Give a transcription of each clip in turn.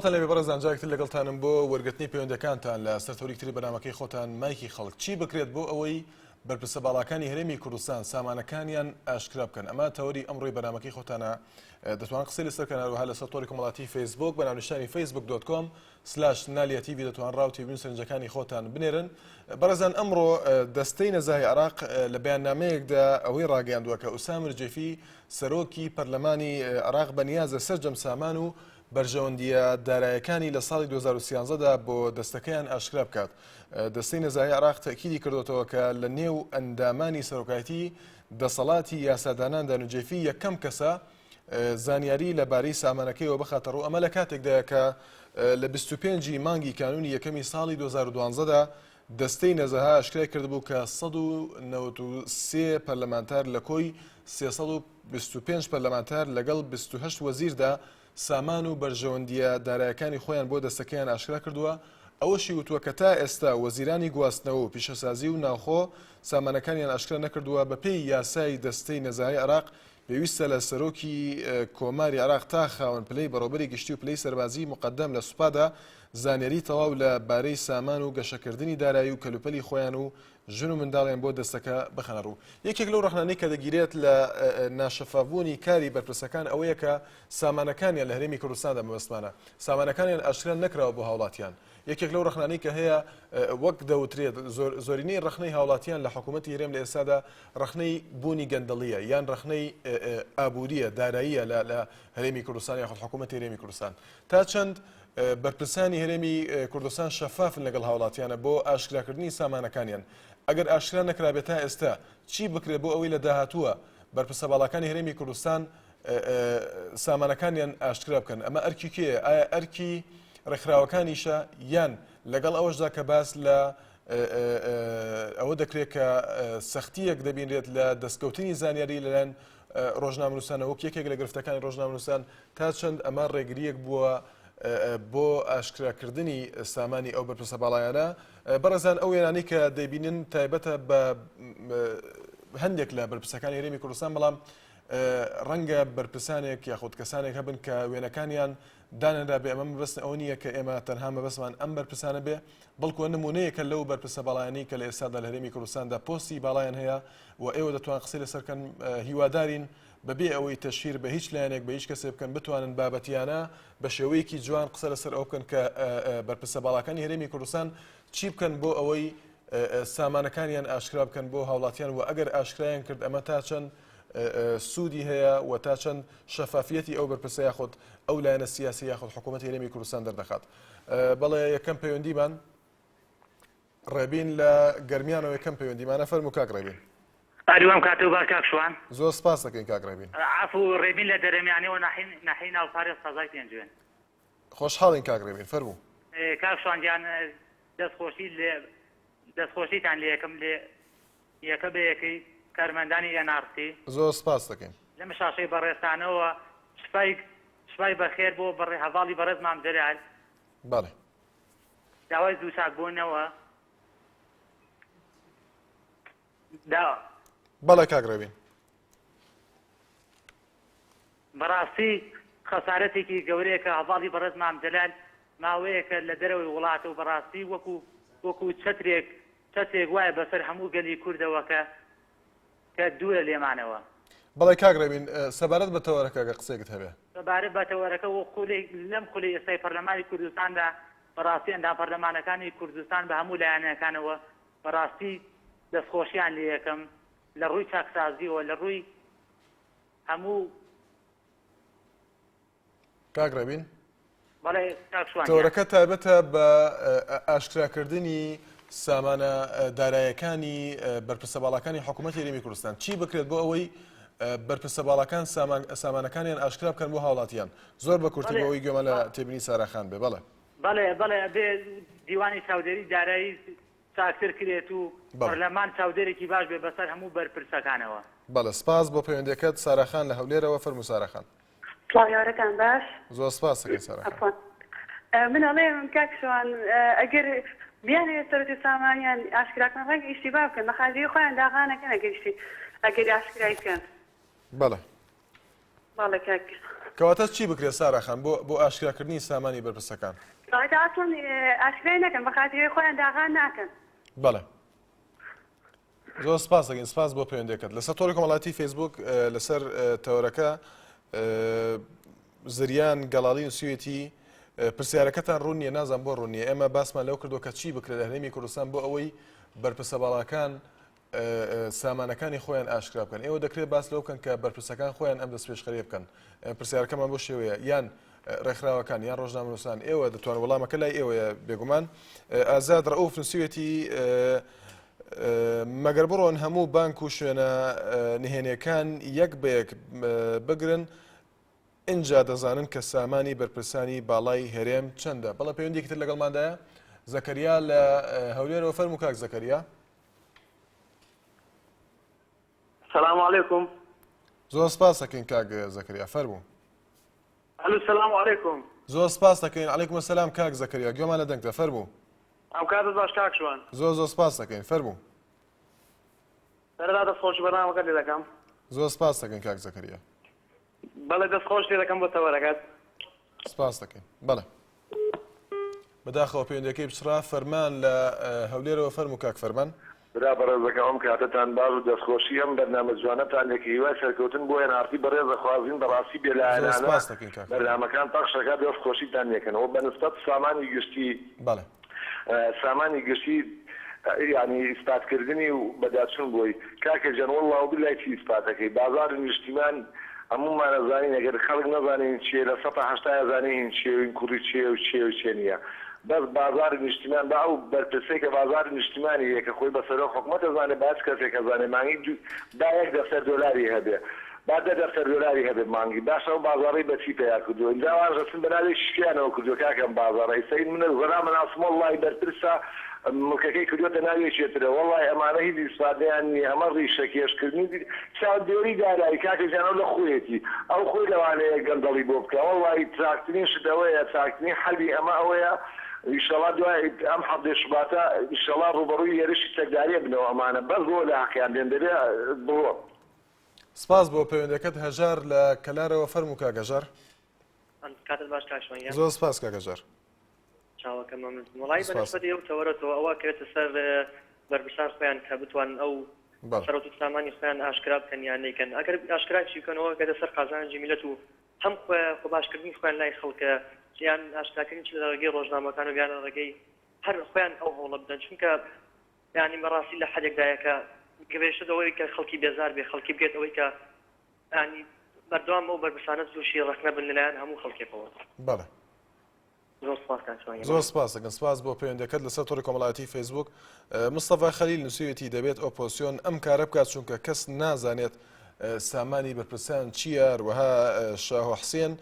سڵاوتان لێبێ بەڕێزان جارێک تر لەگەڵتانم بۆ وەرگرتنی پەیوەندەکانتان لە سەر تەوەرێکی تری بەرنامەکەی خۆتان مایکی خەڵک چی بکرێت بۆ ئەوەی بەرپرسە باڵاکانی هەرێمی کوردستان سامانەکانیان ئاشکرا بکەن ئەمە تەوەری ئەمڕۆی بەرنامەکەی خۆتانە دەتوان قسەی لەسەر کەن هەروەها لەسەر تۆڕی کۆمەڵاتی فەیسبوک بە ناونیشانی فەیسبوک dot com slash نالیا تیڤی دەتوان ڕا و تێبینی و سەرنجەکانی خۆتان بنێرن. بەڕێزان ئەمڕۆ دەستەی نەزاهی عێراق لە بەیاننامەیەکدا ئەوەی ڕاگەیاندووە کە ئوسامە نوجێفی سەرۆکی پەرلەمانی عێراق بەنیازە سەرجەم سامان و بەرژەوەندییە دارایەکانی لە ساڵی 2013 دا بۆ دەستەکەیان ئاشکرا بکات. دەستەی نەزاهی عێراق تەئکیدی کردۆتەوە کە لە نێو ئەندامانی سەرۆکایەتی دەسەڵاتی یاساداناندا نوجێفی یەکەم کەسە زانیاری لە بارەی سامانەکەیەوە بخاتە ڕوو، ئەمە لە کاتێکدایە کە لە 25 ی مانگی کانوونی یەکەمی ساڵی 2012 دا دەستەی نەزاهە ئاشکرای کردبوو کە 193 پەرلەمانتار لە کۆی 325 پەرلەمانتار لەگەڵ 28 وەزیردا سامان و بەرژەوەندییە دارایەکانی خۆیان بۆ دەستەکەیان ئاشکرا کردووە، ئەوەشی وتووە کە تا ئێستا وەزیرانی گواستنەوە و پیشەسازی و ناوخۆ سامانەکانیان ئاشکرا نەکردووە، بەپێی یاسای دەستەی نەزاهەی عێراق پێویستە لە سەرۆکی کۆماری عێراق تا خاوەن پلەی بەڕێوەبەری گشتی و پلەی سەربازیی موقەدەم لە سوپادا زانیاری تەواو لە بارەی سامان و گەشەکردنی دارایی و کەلوپەلی خۆیان و ژن و منداڵیان بۆ دەستەکە بخەنە ڕوو. یەکێک لەو ڕەخنانەی کە دەگیرێت لە ناشەفافبوونی کاری بەرپرسەکان ئەوەیە کە سامانەکانیان لە هەرێمی کوردستاندا مەبەستمانە سامانەکانیان ئاشکرا نەکراوە بۆ هاوڵاتیان. یەکێک لەو ڕەخنانەی کە هەیە وەک دەوترێت زۆرینەی ڕەخنەی هاوڵاتیان لە حکوومەتی هەرێم لە ئێستادا ڕەخنەی بوونی گەندەڵیە یان ڕەخنەی ئابووریە داراییە لە هەرێمی کوردستان یاخود حکوومەتی هەرێمی کوردستان تا چەند بەرپرسانی هەرێمی کوردستان شەفافن لەگەڵ هاوڵاتیانە بۆ ئاشکراکردنی سامانەکانیان ئەگەر ئاشکرا نەکرابێت تا ئێستا چی بکرێت بۆ ئەوەی لە داهاتووە بەرپرسە باڵاکانی هەرێمی کوردستان سامانەکانیان ئاشکرا بکەن ئەمە ئەرکی کێیە ئایا ئەرکی ڕێکخراوەکانیشە یان لەگەڵ ئەوەشدا کە باس لە ئەوە دەکرێت کە سەختیەک دەبینرێت لە دەستکەوتنی زانیاری لەلایەن ڕۆژنامەنووسانە وەک یەکێک لە گرفتەکانی ڕۆژنامەنووسان تا چەند ئەمە ڕێگریەک بووە بۆ ئاشکراکردنی سامانی ئەو بەرپرسە باڵایانە بەڕێزان ئەو وێنانەی کە دەیبینن تایبەتە بە هەندێک لە بەرپرسەکانی هەرێمی کوردستان بەڵام ڕەنگە بەرپرسانێک یاخود کەسانێک هەبن کە وێنەکانیان دانەنرابێ ئەمە مەبەست ئەوە نییە کە ئێمە تەنها مەبەستمان ئەم بەرپرسانە بێ بەڵکو نمونەیەکە لەو بەرپرسە باڵایانەی کە لە ئێستادا لە هەرێمی کوردستاندا پۆستی باڵایان هەیە و ئێوە دەتوان قسەی لەسەر کەن هیوادارین بەبێ ئەوەی تەشهیر بە هیچ لایەنێک بە هیچ کەسێ بکەن بتوانن بابەتیانە بە شێوەیەکی جوان قسە لەسەر ئەو بکەن کە بەرپرسە باڵاکانی هەرێمی کوردستان چی بکەن بۆ ئەوەی سامانەکانیان ئاشکرا بکەن بۆ هاوڵاتیان و ئەگەر ئاشکرایان کرد ئەمە تا چەند سوودی هەیە و تا چەند شەفافیەتی ئەو بەرپرسە یاخود ئەو لایەنە سیاسی یاخود حکوومەتی هەرێمی کوردستان دەردەخات بەڵێ یەکەم پەیوەندیمان ڕێبین لە گەرمیانەوە یەکەم پەیوەندیمانە فەرموو کاک ڕێبین. ئەرو ئەم کاتەو باش کاک شوان. زۆر سپاس دەکەین کاک ڕێبین. عەفو ڕێبین لە دەرەمیانەوە ناحیەی ناحیەی ناوپارێز قەزای پێنجوێن. خۆشحاڵین کاک ڕێبین فەرموو. کاک شوان گیان دەست خۆشی لێ دەست خۆشیتان لێ ئەکەم لێ یەکە بە یەکەی کارمەندانی ئێن ئاڕ تی. زۆر سپاست دەکەین. لەم شاشەی بەڕێزتانەوە سوپای سوپای بەخێر بۆ بەڕێ هەڤاڵی بەڕێز مام جەلال. بەڵێ. داوای زوو چاکبوونەوە دا. بەڵێ کاک ڕێبین. بەڕاستی خەسارەتێکی گەورەیە کە هەڤاڵی بەڕێز مام جەلال ماوەیەکە لە دەرەوەی وڵاتە و بەڕاستی وەکو وەکو چەترێک چەترێک وایە بەسەر هەموو گەلی کوردەوە کە کە دوورە لێمانەوە. بەڵێ کاک ڕێبین سەبارەت بە تەوەرەکە گەر قسەیەکت هەبێ. سەبارەت بە تەوەرەکە وەک خولێک لەم خولەی ئێستای پەرلەمانی کوردستاندا بەڕاستی ئەندام پەرلەمانەکانی کوردستان بە هەموو لایەنەکانەوە بەڕاستی دەستخۆشیان لێیەکەم لە ڕووی چاکسازیەوە لە ڕووی هەموو کاک ڕێبین بەڵێ کاک شوان گیان. تەوەرەکە تایبەتە بە ئاشکراکردنی سامانە دارایەکانی بەرپرسە باڵاکانی حکوومەتی هەرێمی کوردستان چی بکرێت بۆ ئەوەی بەرپرسە باڵاکان سامانەکانیان ئاشکرا بکەن بۆ هاوڵاتیان زۆر بە کورتی بۆ ئەوەی گوێمان لە تێبینی ساراخان بێ بەڵێ. بەڵێ بەڵێ ئەبێ دیوانی چاودێری دارایی چاکتر کرێت و پەرلەمان چاودێرێکی باش بێت بەسەر هەموو بەرپرسەکانەوە. بەڵێ سپاس بۆ پەیوەندیەکەت سارا خان لە هەولێرەوە فەرموو سارا خان. سڵاو یاوەرەتان باش. زۆر سپاس دەکەین سارا خان. عەفوەن من ئەڵێم کاک شوان ئەگەر بیانەوێت سەرەت و سامانیان ئاشکرا بکەن ڕەنگە ئیشتیبا بکەن بە خاجەی خۆیان داغا نەکەن ئەگەر ئیشتی ئەگەر ئاشکرای بکەن. بەڵێ. بەڵێ کاک. کەواتە چی بکرێت سارا خان بۆ بۆ ئاشکراکردنی سامانی بەرپرسەکان؟ کەواتە ئەسڵەن ئاشکرای نەکەن بە خاتری خۆیان داغان ناکەن. بەڵێ زۆر سپاس دەکەین سپاس بۆ پەیوەندەکەت لەسەر تۆڕی کۆمەڵاتی فەیسبوک لەسەر تەوەرەکە زریان گەڵاڵی نووسیوێتی پرسیارەکەتان ڕوون نییە نازان بۆ ڕوون نییە ئێمە باسمان لەو کردو کە چی بکرێت لە هەرێمی کوردستان بۆ ئەوەی بەرپرسە باڵاکان سامانەکانی خۆیان ئاشکرا بکەن ئێوە دەکرێت باس لەو بکەن کە بەرپرسەکان خۆیان ئەم دەستپێشخەریە بکەن پرسیارەکەمان بۆ شێوەیە یان ڕێکخراوەکان یان ڕۆژنامەنووسان ئێوە دەتوان وەڵامەکە لای ئێوەیە بێگومان ئازاد ڕەئوف نووسیوێتی مەگەر بڕۆن هەموو بانک و شوێنە نهێنیەکان یەک بە یەک بگرن ئینجا دەزانن کە سامانی بەرپرسانی باڵای هەرێم چەندە بەڵێ پەیوەندیکی تر لەگەڵماندایە زەکەریا لە هەولێرەوە فەرموو کاک زەکەریا سلام علیکم. زۆر سپاس دەکەین کاک زەکەریا فەرموو. ئەلو سلام علیکم. زۆر سپاس دەکەین علیکم السلام کاک زەکەریا گوێمان لە دەنگتە فەرموو. ئەم کاتت باش کاک شوان. زۆر زۆر سپاس دەکەین فەرموو. سەرەتا دەستخۆشی بەرنامەکەت لێ دەکەم. زۆر سپاس دەکەین کاک زەکەریا. بەڵێ دەست خۆش لێ دەکەم بۆ تەوەرەکەت. سپاس دەکەین بەڵێ. بەداخەوە پەیوەندیەکەی پچڕا فەرمان لە هەولێرەوە فەرموو کاک فەرمان. برا بەڕێزەکەم ئەم کاتەتان باش و دەستخۆشی ئەم بەرنامە جوانەتان لێکە هیوای سەرکەوتن بۆ ئێن ئاڕ تی بەڕێز ئەخوازین بەڕاستی زۆر بێلایەنانە سپاس دەکەین کاک فەرمان. بەرنامەکان پەخش ئەکات دەست خۆشیتان لێکەن وە بەنسبەت سامانی گشتی بەڵێ. سامانی گشتی یانی ئیسپات کردنی و بەداچون بۆی کاکە گیان وەڵڵا و بیلای چی ئیسپات ئەکەی بازاڕی نیشتیمان هەموومان ئەزانین ئەگەر خەڵک نەزانێ هین چیە لە سەتا هەشتای ئەزانێ هین چیە و هین کوڕی چێ و چێ و چێ نیە بەس بازاڕی نیشتیمان با ئەو بەرپرسەی کە بازاڕی نیشتیمانی هەیە کە خۆی بە سەرۆک حکومەت ئەزانێ با هەچ کەسێک ئەزانێ مانگی دوو با یەک دەفتەر دۆلاری هەبێ با دە دەفتەر دۆلاری هەبێ مانگی باشە ئەو بازاڕەی بە چی پەیا کردووە ئینجا ئەوانش ئەچن بە ناوێکی شکیانەوە کردووە کاکە ئەم بازاڕە ئیستا ئین من زەلامە ناسم وەڵڵاهی بەرپرسە مڵکەکەی کردووەتە ناو یەکێ ترە وەڵڵاهی ئەمانە هیچ ئیسفادەیان نییە ئەمە ڕیشە کێش کردنی چاودێری دارایی کاکە گیان ئەو لە خۆیەتی ئەو خۆی لەوانەیە گەندەڵی بۆ بکا وەڵڵاهی چاکترین شت ئەوەیە چاکترین حەلی ئەمە ئەوەیە ئیشەڵا دوای ئەم حەڤدەی شوباتە ئیشەڵا ڕووبەڕووی هێرشی چەکداری ئەبنەوە ئەمانە بەس بۆ لە هەقیان دێن دەبێ بڕۆن. سپاس بۆ پەیوەندەکەت هەژار لە کەلارەوە فەرموو کاک هەژار. کاتت باش کاک شوان گیان. زۆر سپاس کاک هەژار. چاوەکەم مەمنون. وەڵایی بە نسبەتی ئەو تەوەرەتەوە ئەوە ئەکەوێتە سەر بەرپرسان خۆیان کە بتوانن ئەو سەرەوت و سامانی خۆیان ئاشکرا بکەن یان نەیکەن ئەگەر ئاشکراشی بکەن ئەوە ئەکەوێتە سەر قازانجی میللەت و هەم خۆ باشکردنی خۆیان لای خەڵکە یان ئاشکراکردنی چ لە ڕێگەی ڕۆژنامەکان و یان لە ڕێگەی هەر خۆیان ئەو هەوڵە بدەن چونکە یانی بەڕاستی لە حەدێکدایە کە گەیشتە ئەوەی کە خەڵکی بێزار بێ خەڵکی بگێت ئەوەی کە یانی بەردەوام ئەو بەرپرسانە تووشی ڕەخنە بن لەلایەن هەموو خەڵکێکەوە. بەڵێ. زۆر سپاس کاک شوان گیان. زۆر سپاس دەکەم سپاس بۆ پەیوەندەکەت لەسەر تۆڕی کۆمەڵایەتی فەیسبوک مستەفا خەلیل نووسیوێتی دەبێت ئۆپۆزسیۆن ئەم کارە بکات چونکە کەس نازانێت سامانی بەرپرسان چییە هەروەها شاهۆ حسێن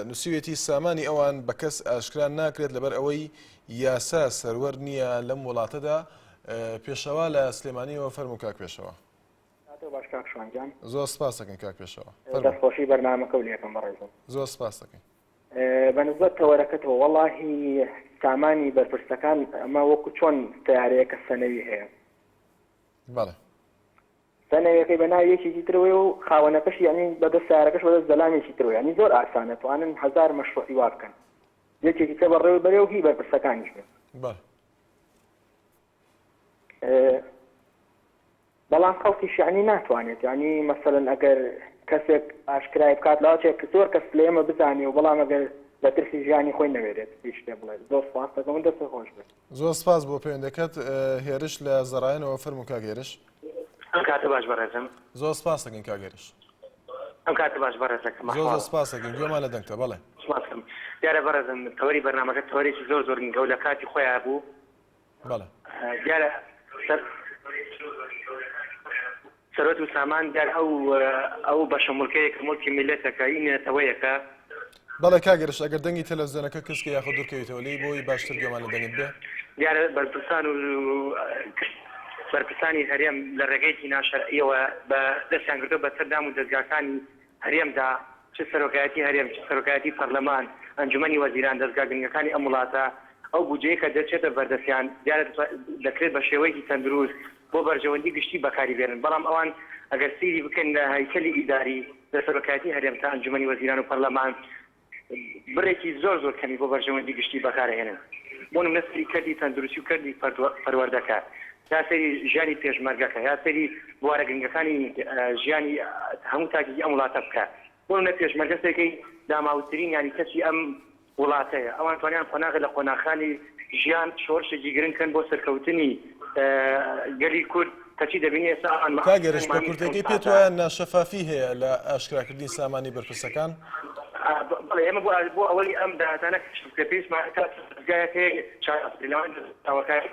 نووسیوێتی سامانی ئەوان بە کەس ئاشکرا ناکرێت لەبەر ئەوەی یاسا سەروەر نییە لەم وڵاتەدا پێشەوا لە سلێمانیەوە فەرموو کاک پێشەوا. کاتەو باش کاک شوان گیان. زۆر سپاس دەکەین کاک پێشەوا. فەرموو. دەست خۆشی بەرنامەکەو لێکەم بەڕێزم. زۆر سپاس دەکەین. بە نسبەت تەوەرەکەتەوە وەڵاهی سامانی بەرپرسەکان ئەمە وەکو چۆن سەیارەیەکە سەنەوی هەیە. بەڵێ. سەنەویەکەی بە ناوی یەکێکی ترەوەیە و خاوەنەکەشی یانی بەدەست سەیارەکەش بەدەست زەلامێکی ترەوەیە یانی زۆر ئاسانە توانن هەزار مەشروعی وا بکەن یەکێکی تر بەڕێوەی بەرێ و هی بەرپرسەکانیش بێت. بەڵێ. بەڵام خەڵکیش یانی ناتوانێت یانی مەسەلەن ئەگەر کەسێک ئاشکرای بکات لاچێک زۆر کەس لە ئێمە بزانێ و بەڵام ئەگەر لە ترسی ژیانی خۆی نەوێرێت هیچ شتێ بڵێت زۆر سپاس دەکەم و دەستت خۆش بێت. زۆر سپاس بۆ پەیوەندەکەت هێرش لە زەڕایەنەوە فەرموو کاک هێرش. ئەم کاتە باش بەڕێزم. زۆر سپاس دەکەین کاک هێرش. ئەم کاتە باش بەڕێزەکەم زۆر زۆر سپاس دەکەین گوێمان لە دەنگتە بەڵێ. سپاس کەم دیارە بەڕێزم تەوەری بەرنامەکە تەوەرێکی زۆر زۆر گرنگە و لە کاتی خۆیا بوو. بەڵێ. دیارە سەر سەروەت و سامان دیار ئەو ئەو بەشە مڵکەیە کە مڵکی میللەتە کە ئی نەتەوەیەکە. بەڵێ کاک هێرش ئەگەر دەنگی تەلەفزیۆنەکە کز کەی یاخود دوورکەویتەوە لێی بۆی باشتر گوێمان لە دەنگت بێ. دیارە بەرپرسان و بەرپرسانی هەرێم لە ڕێگەیەکی ناشەرعیەوە بە دەستیان گرتووە بەسەر دام و دەزگاکانی هەرێمدا، چ سەرۆکایەتی هەرێم، چ سەرۆکایەتی پەرلەمان، ئەنجومەنی وەزیران، دەزگا گرنگەکانی ئەم وڵاتە، ئەو بودجەیە کە دەچێتە بەردەستیان، دیارە دەکرێت بە شێوەیەکی تەندروست بۆ بەرژەوەندی گشتی بەکاری بێنن، بەڵام ئەوان ئەگەر سەیری بکەن لە هەیکەلی ئیداری. لە سەرۆکایەتی هەرێم تا ئەنجومەنی وەزیران و پەرلەمان بڕێکی زۆر زۆر کەمی بۆ بەرژەوەندی گشتی بەکارئەهێنن. بۆ نمونە سەیری کەرتی تەندروستی و کەرتی پەروەردە کە، یا سەیری ژیانی پێشمەرگە کە، یا سەیری بوارە گرنگەکانی ژیانی هەموو تاکێکی ئەم وڵاتە بکە. بۆ نمونە پێشمەرگە سەیرکەی داماوترین یانی کەسی ئەم وڵاتەیە. ئەوان توانیان قۆناغێ لە قۆناغەکانی ژیان شۆڕشێکی گرنگ کەن بۆ سەرکەوتنی گەلی کورد، کەچی دەبینی ئێستا ئەوان کاک هێرش بە کورتەکەی پێت وایە ناشەفافی هەیە لە ئاشکراکردنی سامانی بەرپرسەکان؟ بەڵێ ئێمە بۆ بۆ ئەوەی ئەم داهاتانە کەشف بکرێت پێویستمان ئەکات دەزگایەک هەیە چالاک بێت لەوان دەزگاوەکانی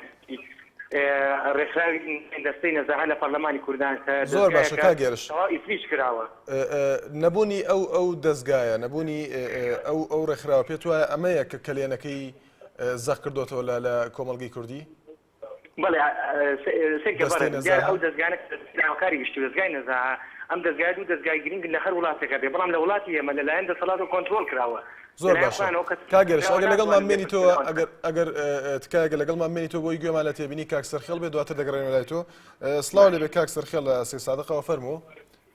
ڕێکخراوی دەستەی نەزاهە لە پەرلەمانی کوردان کە زۆر باشە دەزگایەکە کاک هێرش تەواو ئیفلیج کراوە. نەبوونی ئەو ئەو دەزگایە نەبوونی ئەو ئەو ڕێکخراوە پێت وایە ئەمەیە کە کەلێنەکەی زەق کردۆتەوە لە لە کۆمەڵگەی کوردی؟ بەڵێ سەیرکە دەستەی بەڕێز دیارە نەزاهە. ئەو دەزگانە کە داواکاری گشتی و دەزگای نەزاهە ئەم دەزگایە دوو دەزگای گرنگن لە هەر وڵاتێکا بێ بەڵام لە وڵاتی ئێمە لەلایەن دەسەڵاتەوە کۆنترۆڵ کراوە زۆر لەلایەن باشە خۆیانەوە کەس کاک گەرش کراوە ئەگەر لەگەڵمان ناتوانن بمێنیتەوە لێپرسینەوە بکەن. ئەگەر ئەگەر تکایە گەر لەگەڵمان بمێنیتەوە بۆی گوێمان لە تێبینی کاک سەرخێڵ بێ دواتر دەگەڕێینەوە لای تۆ سڵاو لێبێ کاک سەرخێڵ لە سەیدسادقەوە فەرموو.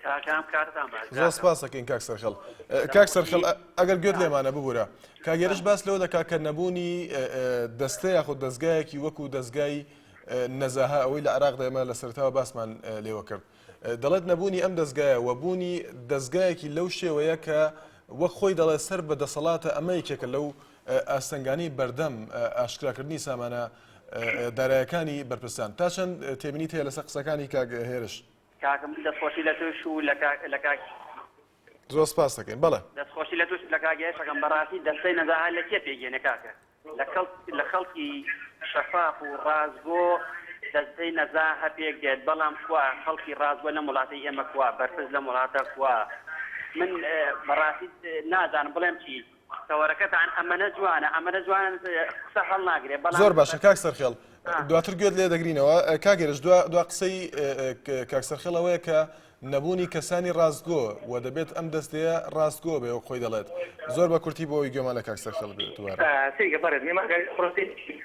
کاکە ئەم کاتتان باش زۆر کاکە. سپاس دەکەین کاک سەرخێڵ. کاک سەرخێڵ ئەگەر گوێت لێمانە ببورە کاک هێرش باس لەوە دەکات کە نەبوونی دەستە یاخود دەزگایەکی وەکو دەزگای نەزاهە ئەوەی لە عێراقدا ئێمە لە سەرەتاوە باسمان لێوە کرد دەڵێت نەبوونی ئەم دەزگایە و بوونی دەزگایەکی لەو شێوەیە کە وەک خۆی دەڵێت سەر بە دەسەڵاتە ئەمە یەکێکە لەو ئاستەنگانەی بەردەم ئاشکراکردنی سامانە دارایەکانی بەرپرسان تا چەند تێبینیت هەیە لەسەر قسەکانی کاک هێرش؟ کاکە من دەستخۆشی لە تۆش و لە کاک لە کاک. زۆر سپاست دەکەین بەڵێ. دەستخۆشی لە تۆش و لە کاک یەش ئەکەم بەڕاستی دەستەی نەزاهە لە کێ پێک یەنێ کاکە لە کەڵک لە خەڵکی شەفاف و ڕاستگۆ دەستەی نەزاهە پێک دێت بەڵام کوا خەڵکی ڕاستگۆ لەم وڵاتەی ئێمە کوا بەرپرس لەم وڵاتە کوا من بەڕاستی نازانم بڵێم چی تەوەرەکەتان ئەمەنە جوانە ئەمەنە جوانە قسە هەڵناگرێ بەڵام زۆر باشە کاک سەرخێڵ دواتر گوێت لێ دەگرینەوە کاک هێرش دوا دوا قسەی کاک سەرخێڵ ئەوەیە کە نەبوونی کەسانی ڕاستگۆ و دەبێت ئەم دەستەیە ڕاستگۆ بێ وەک خۆی دەڵێت زۆر بە کورتی بۆ ئەوەی گوێمان لە کاک سەرخێڵ بێت دووبارە. سەیرکە بەڕێز ئێمە ئەگەر پرۆسەیەکی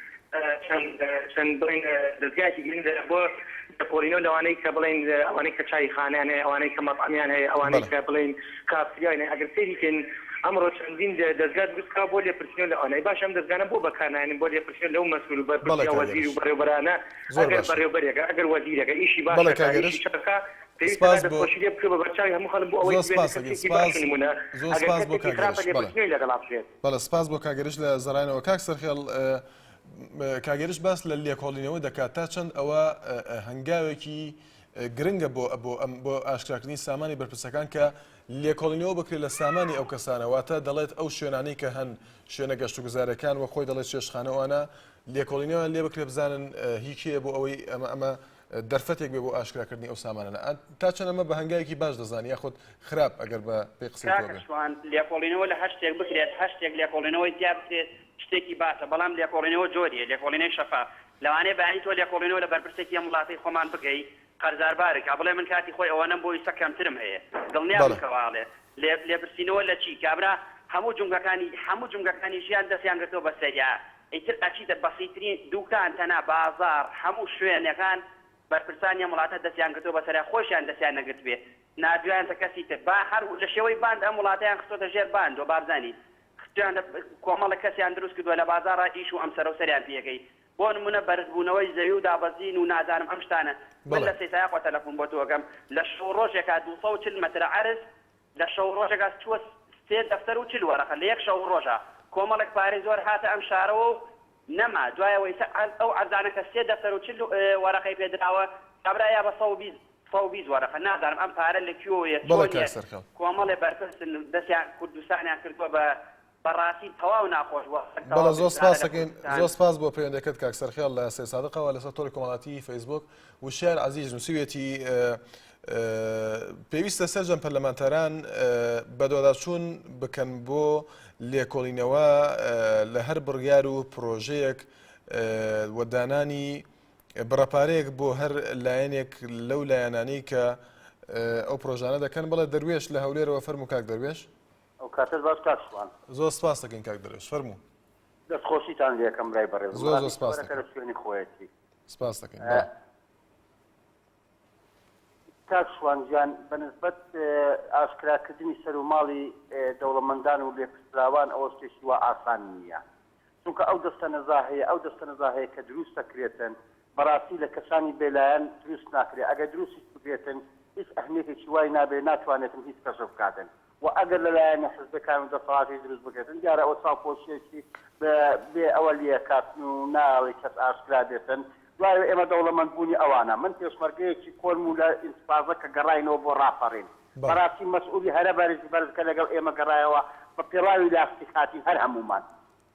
چەند چەند بڵێین دەزگایەکی گرنگ بۆ لێکۆڵینەوە لەوانەی کە بڵێین ئەوانەی کە چایخانەیان هەیە ئەوانەی کە مەتعەمیان هەیە ئەوانەی بەڵێ. کە بڵێین کافتریایان هەیە ئەگەر سەیری کەین ئەمڕۆ چەندین دەزگا دروست کراوە بۆ لێپرسینەوە لەوانە ئەی باشە ئەم دەزگانە بۆ بەکار نایەنن بۆ لێپرسینەوە لەو مەسئول و بەرپرس بەڵێ یا کاک وەزیر هێرش و بەڕێوبەرانە زۆر ئەگەر باشە. بەڕێوبەرێکە ئەگەر وەزیرێکە ئیشی باش بەڵێ ئەکا کاک ئیشی هێرش چاک ئەکا پێویستە سپاس بۆ دەستخۆشی لێ بکرێ بە بەرچاوی هەموو خەڵک بۆ ئەوەی زۆر ببێتە سپاس ئەکەین کەسێکی باش سپاس و نموونە زۆر ئەگەر سپاس بۆ کەسێکی کاک خراپە هێرش بەڵێ لێپرسینەوەی لەگەڵا بکرێت. بەڵێ سپاس بۆ کاک هێرش لە زەڕایەنەوە کاک سەرخێڵ کاک هێرش باس لە لێکۆڵینەوە دەکات تا چەند ئەوە هەنگاوێکی گرنگە بۆ بۆ ئەم بۆ ئاشکراکردنی سامانی بەرپرسەکان کە لێکۆڵینەوە بکرێت لە سامانی ئەو کەسانە واتە دەڵێت ئەو شوێنانەی کە هەن شوێنە گەشتوگوزارەکان وەک خۆی دەڵێت چێشتخانە ئەوانە لێکۆڵینەوەیان لێ بکرێت بزانن هی کێیە بۆ ئەوەی ئەمە ئەمە دەرفەتێک بێ بۆ ئاشکراکردنی ئەو سامانانە تا چەند ئەمە بە هەنگاوێکی باش دەزانی یاخود خراپ ئەگەر بە پێی قسەی تۆ کاکە بێ؟ شوان لێکۆڵینەوە لە هەر شتێک بکرێت هەر شتێک لێکۆڵینەوەی تیا بکرێت شتێکی باشە بەڵام لێکۆڵینەوە جۆریە لێکۆڵینەی شەفاف لەوانەیە بەیانی تۆ لێکۆڵینەوە لە بەرپرسێکی ئەم وڵاتەی خۆمان بکەی قەرزاربارە کا بڵێ من کاتی خۆی ئەوەنەم بۆ ئیستا کەمترم هەیە دڵنیابن بەڵێ. کە وا ئەڵێ لێ لێپرسینەوە لە چی کابرا هەموو جومگەکانی هەموو جومگەکانی ژیان دەستیان گرتوە بە سەریا ئیتر ئەچیتە بەسیترین دوکان تەنا بازاڕ هەموو شوێنەکان بەرپرسانی ئەم وڵاتە دەستیان گرتوە بە سەریا خۆیشیان دەستیان نەگرتبێ ناردویانتە کەسی تر با هەر لە شێوەی باند ئەم وڵاتەیان خستۆتە ژێر باندوە بابزانی خستویانتە کۆمەڵێک کەسیان دروست کردوە لە بازاڕا ئیش و ئەم سەرەو سەریان پێ ئەکەی بۆ نمونە بەرزبوونەوەی زەوی و دابەزین و نازانم ئەم شتانە من بەڵێ. لە سەیسایەقوە تەلەفون بۆ تۆ ئەکەم لە شەو ڕۆژێکا 240 مەترە عەرز لە شەو ڕۆژێکا چووە سێ دەفتەر و 40 وەرەقە لە یەک شەو ڕۆژا کۆمەڵێک پارەی زۆر هاتە ئەم شارەوە و نەما دوایەوە ئیستا ئەو عەرزانە کە سێ دەفتەر و 40 وەرەقەی پێ دراوە کابرا یا بە 120 120 وەرەقە نازانم ئەم پارە لە کوێوەیە بەڵێ چۆن کاک یە سەرخێڵ. کۆمەڵێ بەرپرسن دەستیان کوردستانیان کردووە بە بەڕاستی تەواو ناخۆش بووە خەڵک بەڵێ تەواو زۆر بێزارە سپاس لە دەکەین کوردستان. زۆر سپاس بۆ پەیوەندەکەت کاک سەرخێڵ لە سەیدسادقەوە لەسەر تۆڕی کۆمەڵاتی فەیسبوک وشیار عەزیز نووسیویەتی پێویستە سەرجەم پەرلەمانتاران بەدواداچوون بکەن بۆ لێکۆڵینەوە لە هەر بڕیار و پرۆژەیەک و دانانی بڕەپارەیەک بۆ هەر لایەنێک لەو لایەنانەی کە ئەو پرۆژانە دەکەن بەڵێ دەروێش لە هەولێرەوە فەرموو کاک دەروێش. ئەو کاتەت باش کاک شوان. زۆر سپاست دەکەین کاک دەروێش فەرموو. دەست خۆشیتان لێ ئەکەم برای بەڕێزم. زۆر زۆر بەڕاستی سپاست خبەرەکە دەکەین. لە شوێنی خۆیەتی. سپاست دەکەین بەڵێ. کاک شوان گیان بە نسبەت ئاشکرا کردنی سەر و ماڵی دەوڵەمەندان و لێپرسراوان ئەوە شتێکی وا ئاسان نییە چونکە ئەو دەستە نەزاهەیە ئەو دەستە نەزاهەیە کە دروست دەکرێتن بەڕاستی لە کەسانی بێلایەن دروست ناکرێ ئەگەر دروستیش بکرێتن هیچ ئەهمیەتێکی وای نابێ ناتوانێتن هیچ کەشف بکاتن وە ئەگەر لە لایەنە حزبەکان و دەسەڵاتیش دروست بکرێتن دیارە ئەوە چاوپۆشیەکی بە بێ ئەوە لێکاتن و نایەڵی کەس ئاشکرا بێتن دوای ئێمە دەوڵەمەند بوونی ئەوانە من پێشمەرگەیەکی کۆنم و لە ئینتفازە کە گەڕاینەوە بۆ ڕاپەڕین بەڕاستی مەسئولی هەرە بەرز بەرز کە لەگەڵ ئێمە گەڕایەوە بە پێڵاوی لاستیک هاتین هەر هەموومان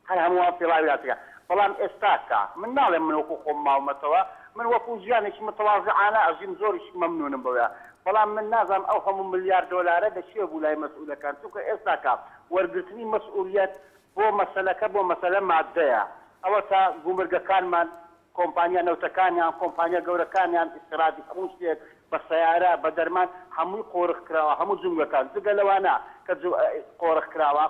هەر هەمووان پێڵاوی لاستیکە بەڵام ئێستاکە من ناڵێم من وەکو خۆم ماومەتەوە من وەکو ژیانێکی متەوازعانە ئەژیم زۆریش مەمنونم بەوە بەڵام من نازانم ئەو هەموو ملیار دۆلارە لە کوێ بوو لای مەسئولەکان چونکە ئێستاکە وەرگرتنی مەسئولیەت بۆ مەسەلەکە بۆ مەسەلە مادەیە ئەوەتا گومرگەکانمان کۆمپانیا نەوتەکانیان کۆمپانیا گەورەکانیان ئیستیرادی هەموو شتێک بە سەیارە بە دەرمان هەمووی قۆرخ کراوە هەموو جومگەکان جگە لەوانە کە قۆرخ کراوە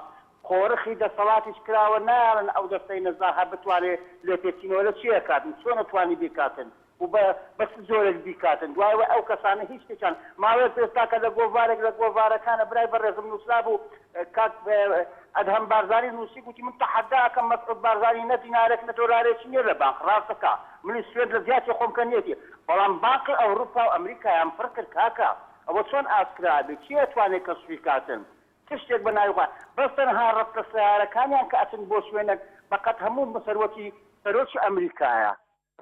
قۆرخی دەسەڵاتیش کراوە نایەڵن ئەو دەستەی نەزاهە بتوانێ لێپێچینەوە لە چی ئەکاتن چۆن ئەتوانی بیکاتن و بە بە چ جۆرێک بیکاتن دوای ئەوەی ئەو کەسانە هیچ شتێکیان ماوەیەک ئێستاکە لە گۆڤارێک لە گۆڤارەکانە برای بەڕێزم نوسرابوو کاک ئەدهەم بارزانی نوسی گوتی من تەحەدا ئەکەم مەسعود بارزانی نە دینارێک نە دۆلارێکی نیە لە بانق ڕاست دەکا منیش سوێند لە زیاتی خۆم کە نیەتی بەڵام بانقی ئەوروپا و ئەمریکایان پڕ کرد کاکە ئەوە چۆن ئاشکرا ئەبێ کێ ئەتوانێ کەشفی کاتن چ شتێک بە ناوی خۆیان بەس تەنها ڕەتلە سەیارەکانیان کە ئەچن بۆ شوێنێک بە قەد هەموو سەروەتی سەرۆکی ئەمریکایە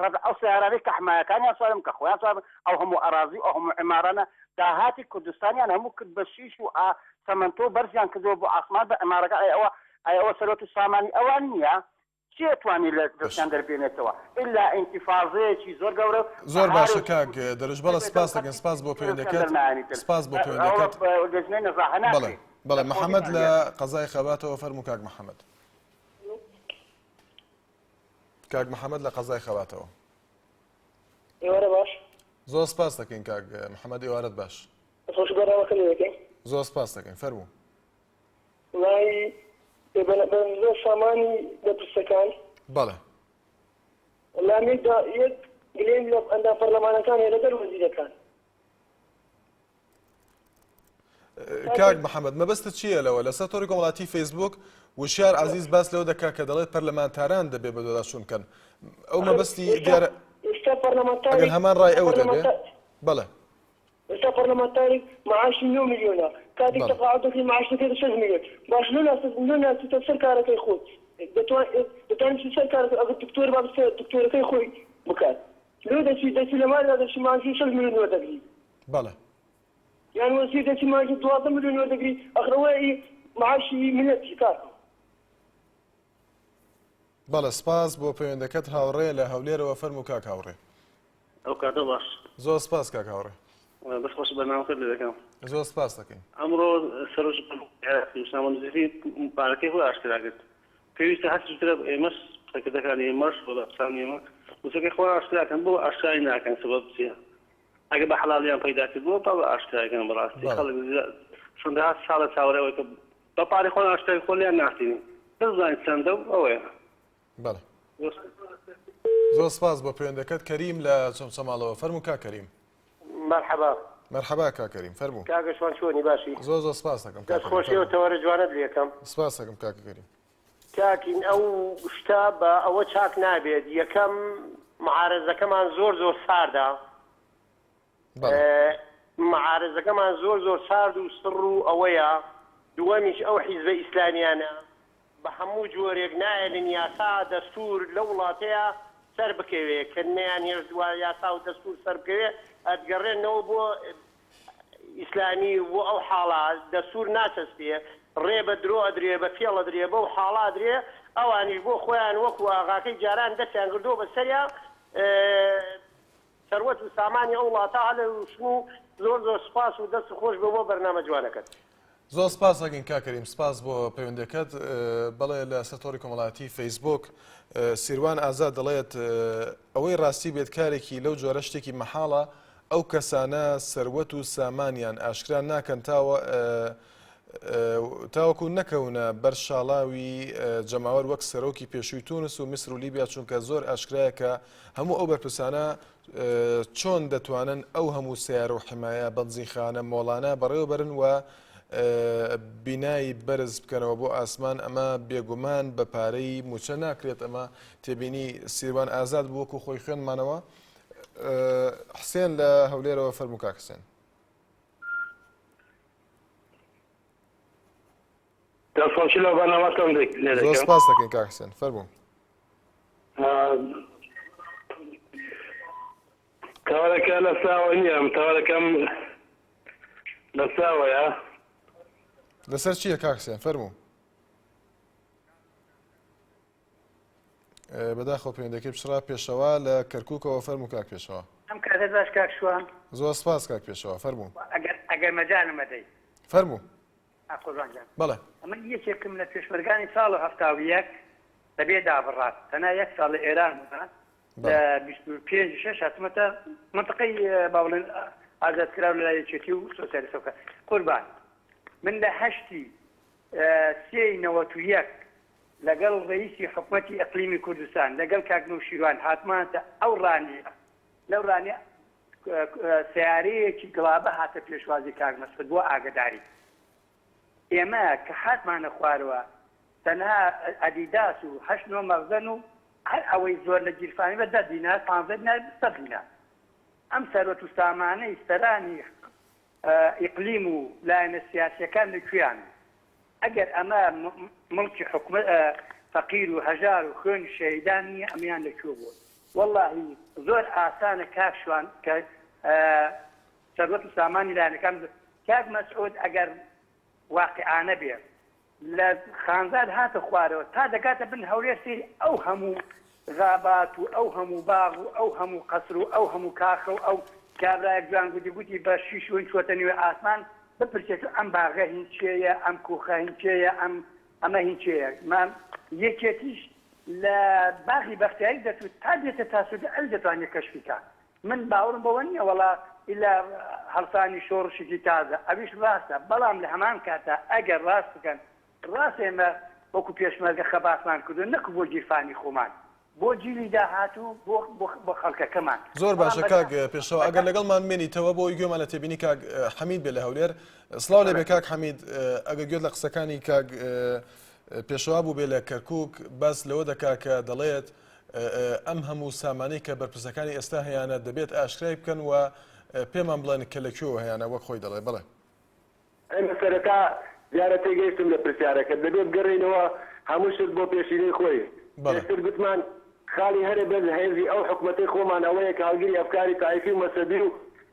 ڕەت ئەو سەیارانەی کە حمایەکانیان سوار بن کە خۆیان سوار بن ئەو هەموو ئەرازی و ئەو هەموو عیمارانە داهاتی کوردستانیان هەموو کرد بە شیش و ئا چەمەنتۆ بەرزیان کردەوە بۆ ئاسمان بە عیمارەکان ئەی ئەوە ئەی ئەوە سەروەت و سامانی ئەوان نییە؟ کێ توانی لە دەستیان دەربێنێتەوە ئیلا ئینتیفازەیەکی زۆر گەورە زۆر باشە کاک دەروێش بەڵێ سپاس دەکەین سپاس بۆ پەیوەندەکەت سپاس بۆ پەیوەندەکەت بەڵێ بەڵێ محەممەد لە قەزای خەباتەوە فەرموو کاک محەممەد کاک محەممەد لە قەزای خەباتەوە ئێوارە باش زۆر سپاس دەکەین کاک محەممەد ئێوارەت باش خۆش بەرنامەکە لێ دەکەین زۆر سپاس دەکەین فەرموو وەڵایی بە سامانی بەرپرسەکان. بەڵێ. وەڵا من یەک یەک گلەیم لە ئەندام پەرلەمانەکان هەیە لەگەل وەزیرەکان. کاک محەممەد مەبەستت چییە لەوە لەسەر تۆڕی کۆمەڵاتی فەیسبوک وشیار عزیز باس لەوە دەکات کە دەڵێت پەرلەمانتاران دەبێ بەدواداچوون بکەن ئەو مەبەستی دیارە ئێستا پەرلەمانتار ئەگەر هەمان ڕای ئەوت هەبێ بەڵێ ئێستا پەرلەمانتارێک معاشی نۆ ملیۆنە کاتێک تەقاعود دەکەی معاش دەکەیتە شەش ملیۆن باش لۆ لۆ ناچیتە سەر کارەکەی خۆت دەتوانی بچی سەر کارەکەی ئەگەر دکتۆر با بچێتە دکتۆرەکەی خۆی بکات لۆ دەچی دەچی لە مالدا دەچی مانگی شەش ملیۆن وەردەگری بەڵێ یان وەزیر دەچی مانگی 12 ملیۆن وەردەگری ئەخر ئەوە ئی معاشی میللەتی کاکە. بەڵێ سپاس بۆ پەیوەندەکەت هاوڕێ لە هەولێرەوە فەرموو کاک هاوڕێ. ئەو کاتە باش. زۆر سپاس کاک هاوڕێ. دەست خۆش بەرنامەکەت لێ دەکەم. زۆر سپاس دەکەین. ئەمڕۆ سەرۆکی پەرلەمانی عێراقی ئوسامە نوجەفی پارەکەی خۆی ئاشکرا کرد. پێویستە هەرچی زووترە ئێمەش سەرکردەکانی ئێمەش و بەرپرسانی ئێمە مووچەکەی خۆیان ئاشکرا کەن. بۆ ئاشکرای ناکەن سەبەب چییە؟ ئەگەر بە حەڵاڵیان پەیدا کردبووە با بە ئاشکرای کەن بەڕاستی خەڵک چەندەها ساڵە چاوەڕێ ئەوەی کە بە پارەی خۆیان ئاشکرای خۆ لێیان ناسینین بەس بزانین چەندە و ئەوەیە. بەڵێ زۆر سپاس بۆ پەیوەندەکەت کەریم لە چەمچەماڵەوە فەرموو کاک کەریم. مەرحەبا. مەرحەبا کاک کەریم فەرموو. کاکە شوان چۆنی باشی؟ زۆر زۆر سپاس دەکەم کاک کەریم. دەست خۆشی و تەوەرە جوانەت لێکەم. سپاس دەکەم کاکە کەریم. کاکین ئەو شتە بە ئەوە چاک نابێت یەکەم معارەزەکەمان زۆر زۆر ساردە معارەزەکەمان زۆر زۆر سارد و سڕ و ئەوەیە دووەمیش ئەو حیزبە ئیسلامیانە بە هەموو جۆرێک نایەلن یاسا دەستور لەو وڵاتەیە سەر بکەوێ کە نەیان هێشت یاسا و دەستور سەر بکەوێ ئەتگەڕێنەوە بۆ ئیسلامی و بۆ ئەو حاڵە دەستوور ناچەسپێ، ڕێ بە درۆ ئەدرێ، بە فێڵ ئەدرێ، بەو حاڵە ئەدرێ، ئەوانیش بۆ خۆیان وەکوو ئاغاکەی جاران دەستیان کردووە بە سەریا، سەروەت و سامانی ئەو وڵاتە هەڵئەلووشن و زۆر زۆر سوپاس و دەست خۆش بێ بۆ بەرنامە جوانەکەت. زۆر سپاس ئەکەین کاک کەریم سپاس بۆ پەیوەندەکەت بەڵێ لە سەر تۆڕی کۆمەڵایەتی فەیسبوک سیروان ئازاد دەڵێت ئەوەی ڕاستی بێت کارێکی لەو جۆرە شتێکی مەحاڵە ئەو کەسانە سەروەت و سامانیان ئاشکرا ناکەن تاوە. تاوەکو نەکەونە بەر شاڵاوی جەماوەر وەک سەرۆکی پێشووی تونس و میسر و لیبیا چونکە زۆر ئاشکرایە کە هەموو ئەو بەرپرسانە چۆن دەتوانن ئەو هەموو سیارە و حمایە بەنزینخانە مۆڵانە بەڕێوەبەرن و بینای بەرز بکەنەوە بۆ ئاسمان ئەمە بێگومان بە پارەی موچە ناکرێت ئەمە تێبینی سیروان ئازاد بوو وەکو خۆی خوێنمانەوە حسێن لە هەولێرەوە فەرموو کاک حسێن. دەستخۆشی لەو بەرنامەتان لێ زۆر دەکەم. سپاس دەکەین کاک حسێن فەرموو. تەوەرەکە لە ساوە نییە ئەم تەوەرەکەم لە ساوەیە. لەسەر چییە کاک حسێن فەرموو. بەداخەوە پەیوەندەکەی پچڕا پێشەوا لە کەرکوکەوە فەرموو کاک پێشەوا. ئەم کاتەت باش کاک شوان. زۆر سپاس کاک پێشەوا فەرموو. ئەگەر ئەگەر مەجالم ئەدەی. فەرموو. ئا قوربان گیان. بەڵێ. ئەمن یەکێکم لە پێشمەرگانی ساڵ 71 بەبێ دابڕان تەنها یەک ساڵ لە ئێران بوومە لە 25 شەش هاتمەتە مەنتقەی با بڵێن ئازادکراو لە لای یەکێتی و سۆسیالیستەکە قوربان من لە هەشتی سێی 91 لەگەڵ ڕەئیسی حکومەتی ئیقلیمی کوردستان لەگەڵ کاک نەوشیروان هاتمانەتە ئەو ڕانیە، لەو ڕانیە سەیارەیەکی گڵابە هاتە پێشوازی کاک مەسعود بۆ ئاگەداری ئێمە کە هاتمانە خوارەوە تەنها ئەدیداس و هەشت نۆ مەخزەن و هەر ئەوەی زۆر لە گیرفانی بە دە دینار پانزە دینار سەد دینار ئەم سەروەت و سامانەی سەرانی ئیقلیم و لایەنە سیاسیەکان لە کوێیان بوو؟ ئەگەر ئەمە موڵکی حکومەت فەقیر و هەژار و خوێنی شەهیدان نیە ئەمەیان لە کوێ بووە؟ وەڵاهی زۆر ئاسانە کاک شوان کە سەروەت و سامانی لایەنەکان کاک مەسعود ئەگەر واقیعانە بێ لە خانزاد هاتە خوارەوە تا دەگاتە بن هەولێر سەیری ئەو هەموو غابات و ئەو هەموو باغ و ئەو هەموو قەسر و ئەو هەموو کاخە و ئەو کابرایەک جوان گوتی گوتی بە شیش و چووەتە نێو ئاسمان بپرسێت و ئەم باغە هین کێیە ئەم کوخە هین کێیە ئەم ئەمە هین کێیە مام یەکێتیش لە باغی بەختیاری دەچوو تا دێتە تاسوجە ئەوی دەتوانێت کەشفی کا من باوەڕم بەوە نییە وەڵا ئیلا هەڵسانی شۆڕشێکی تازە ئەویش ڕاستە بەڵام لە هەمان کاتا ئەگەر ڕاست بکەن ڕاستە ئێمە وەکو پێشمەرگە خەباتمان کردووە نەک بۆ گیرفانی خۆمان بۆ جیلی داهاتوو بۆ بۆ خەڵکەکەمان زۆر بەڵام باشە کاک بەداخەوە پێشەوا ئەگەر لەگەڵمان بمێنیتەوە بۆ ئەوەی گوێمان لە تێبینی کاک حەمید بێ لە هەولێر سڵاو لێ بێ کاک حەمید ئەگەر گوێت لە قسەکانی کاک پێشەوا بوو بێ لە کەرکک باس لەوە دەکا کە دەڵێت ئەم هەموو سامانەی کە بەرپرسەکانی ئێستا هەیانە دەبێت ئاشکرای بکەن و پێمان بڵێن کە لە کوێوە هەیانە وەک خۆی دەڵێ بەڵێ. ئێمە سەرەتا دیارە تێگەیشتم لە پرسیارەکەت، دەبێ بگەڕێینەوە هەموو شت بۆ پێشینەی خۆی. بەڵێ. پێشتر گوتمان خاڵی هەرە بەرز هێزی ئەو حکومەتەی خۆمان ئەوەیە کە هەڵگری ئەفکاری تایفی و مەزهەبی و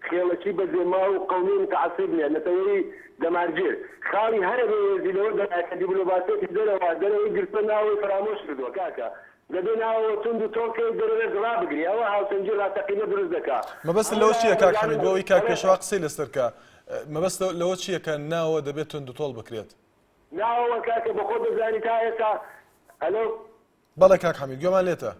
خێڵەکی بەجێماو و قەومی و متعەسیب نیە، نەتەوەیی دەمارگیر. خاڵی هەرە بەهێزی لەوەدایە کە دیبلۆماسیەتی دەرەوە، دەرەوەی گرتوە ناوەوەی فەرامۆش کردوە. کاکە دەبێ ناوەوە توند و تۆڵ کەی دەرەوێش ڕابگری ئەوە هاوسەنگی ڕاستەقینە دروست دەکا. مەبەستت هەموو لەوە چییە لایەک کاک دەزانن حەمید بۆ ئەوەی کاک بەڵێ. پێشەوا قسەی لەسەر بکا مەبەست لەوە چییە کە ناوەوە دەبێت توند و تۆڵ بکرێت؟ ناوەوە کاکە بەخۆت دەزانی تا ئێستا ئەلۆ. بەڵێ کاک حەمید گوێمان لێتە.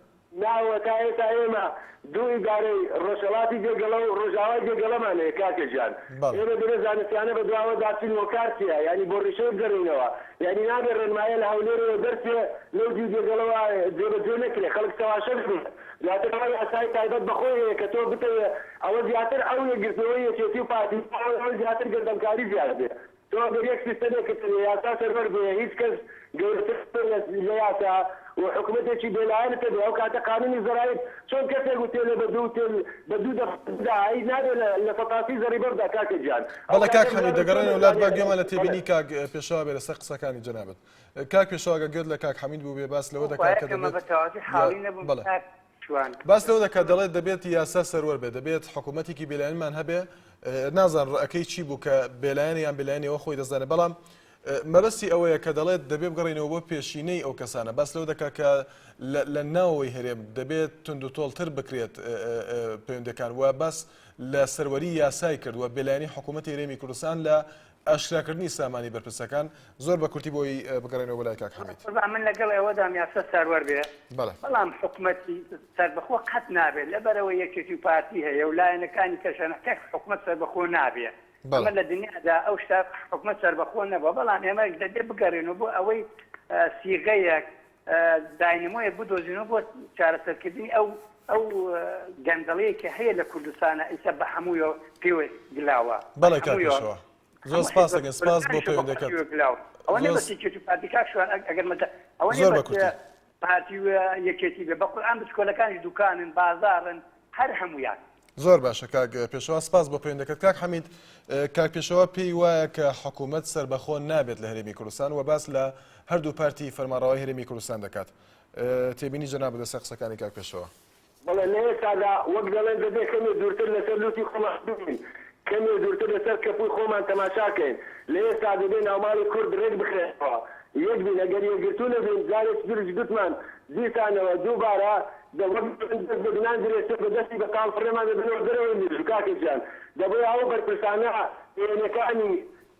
ناوە تا ئێستا ئێمە دوو ئیدارەی ڕۆژهەڵاتی دێگەڵە و ڕۆژاوای دێگەڵەمان هەیە کاکە گیان ئێمە دەبێ زانستیانە بە دواوە دابچین هۆکار چیە یانی بۆ ڕیشەی بگەڕێینەوە یانی نابێ ڕێنمایە لە هەولێرەوە دەرچێ لەو دیو دێگەڵەوە جێبەجێ نەکرێ خەڵک چەواشە ببێ دواتر ئەوە یاسای تایبەت بە خۆی هەیە کە تۆ بتەوێ ئەوە زیاتر ئەو یەکگرتنەوەی یەکێتی و پارتی ئەوە زیاتر گەندەڵکاری زیاد بێ تۆ ئەگەر یەک سیستەمێکت هەبێ یاسا سەروەر بێ هیچ کەس گەورەتر نەبێ لە یاسا و حکومەتێکی بێلایەنت هەبێ ئەو کاتە قانونی زەرایب چۆن کەسێک وتێلێ بە دوو وتێل بە دوو دەفعە بدا ئەی نابێ لە سەتاسی زەریبە بدا کاکە گیان ئەو بەڵێ کاک کاتە حەمید بزانە چۆن دەگەڕێنەوە لات با دەتوانێ گوێمان لە بەڵێ تێبینی کاک پێشەوا بێ لەسەر قسەکانی جەنابت کاک پێشەوا گەر گوێت لە کاک حەمید بووبێ باس لەوە دەکات کە خۆیەکەمە دەبێت بە تەواوی یا حاڵی نەبووم بەڵێ کاک شوان. باس لەوە دەکات دەڵێت دەبێت یاسا سەروەر بێت دەبێت حکوومەتێکی بێلایەنمان هەبێ نازان ڕەئەکەی چی بوو کە بێلایەنە یان بێلایەنی ئەوە خۆی دەزانێت بەڵام مەبەستی ئەوەیە کە دەڵێت دەبێت بگەڕێینەوە بۆ پێشینەی ئەو کەسانە باس لەوە دەکات کە لە ناوەوەی هەرێم دەبێت توندوتۆڵتر بکرێت پەیوەندەکان و باس لە سەروەری یاسای کرد و بێلایەنی حکوومەتی هەرێمی کوردستان لە ئاشکراکردنی سامانی بەرپرسەکان زۆر بە کورتی بۆی بگەڕێنەوە بۆ لای کاک حەمید. قوربان من لەگەڵ ئێوەدام یاسا سەروەر بێ بەڵێ. بەڵام حکومەتی سەربەخۆ قەت نابێت لەبەرئەوەی یەکێتی و پارتی هەیە و لایەنەکانی کەش هەن کەک حکومەت سەربەخۆ نابێ. ئەمە لە دنیادا ئەو شتە حکومەت سەربەخۆ نەبووە، بەڵام ئێمە دەبێ بگەڕێینەوە بۆ ئەوەی سیغەیەک، داینەمۆیەک بدۆزینەوە بۆ چارەسەرکردنی ئەو ئەو گەندەڵیەی کە هەیە لە کوردستانا ئیستا بە هەموویەوە پێوە گلاوە. بەڵێ کاک پێشەوا زۆر سپاس دەکەین سپاس بۆ پەیوەندەکەت. ئەوە نیە بەس یەکێتی و پارتی کاک شوان ئەگەر مەجا ئەوە نیە زۆر بە بەس کورتی. پارتی و یەکێتی بێ بە قورئان بچکۆلەکانیش دوکانن بازاڕن هەر هەموویان. زۆر باشە کاک پێشەوا سپاس بۆ پەیوەندەکەت کاک حەمید کاک پێشەوا پێی وایە کە حکوومەت سەربەخۆ نابێت لە هەرێمی کوردستان و باس لە هەردوو پارتی فەرمانڕەوای هەرێمی کوردستان دەکات تێبینی جەنابت لەسەر قسەکانی کاک پێشەوا. بەڵێ لە ئێستادا وەک دەڵێن دەبێ کەمێ دوورتر لەسەر لووتی خۆمان ببین، کەمێ دوورتر لەسەر کەپووی خۆمان تەماشا کەین. لە ئێستا دەبێ ناوماڵی کورد رێک بخرێنەوە، یەک بین. ئەگەر یەکگرتوو نەبین، جارێکی تریش گوتمان، دیسانەوە، دووبارە، دە وەک دەڵێن دەست بە دنان درێژتر بە دەستی بەتاڵ فڕێمان دەدەنەوە دەرەوەی مێژوو. کاکە گیان دەبۆیە ئەو بەرپرسانە پێیەنەکانی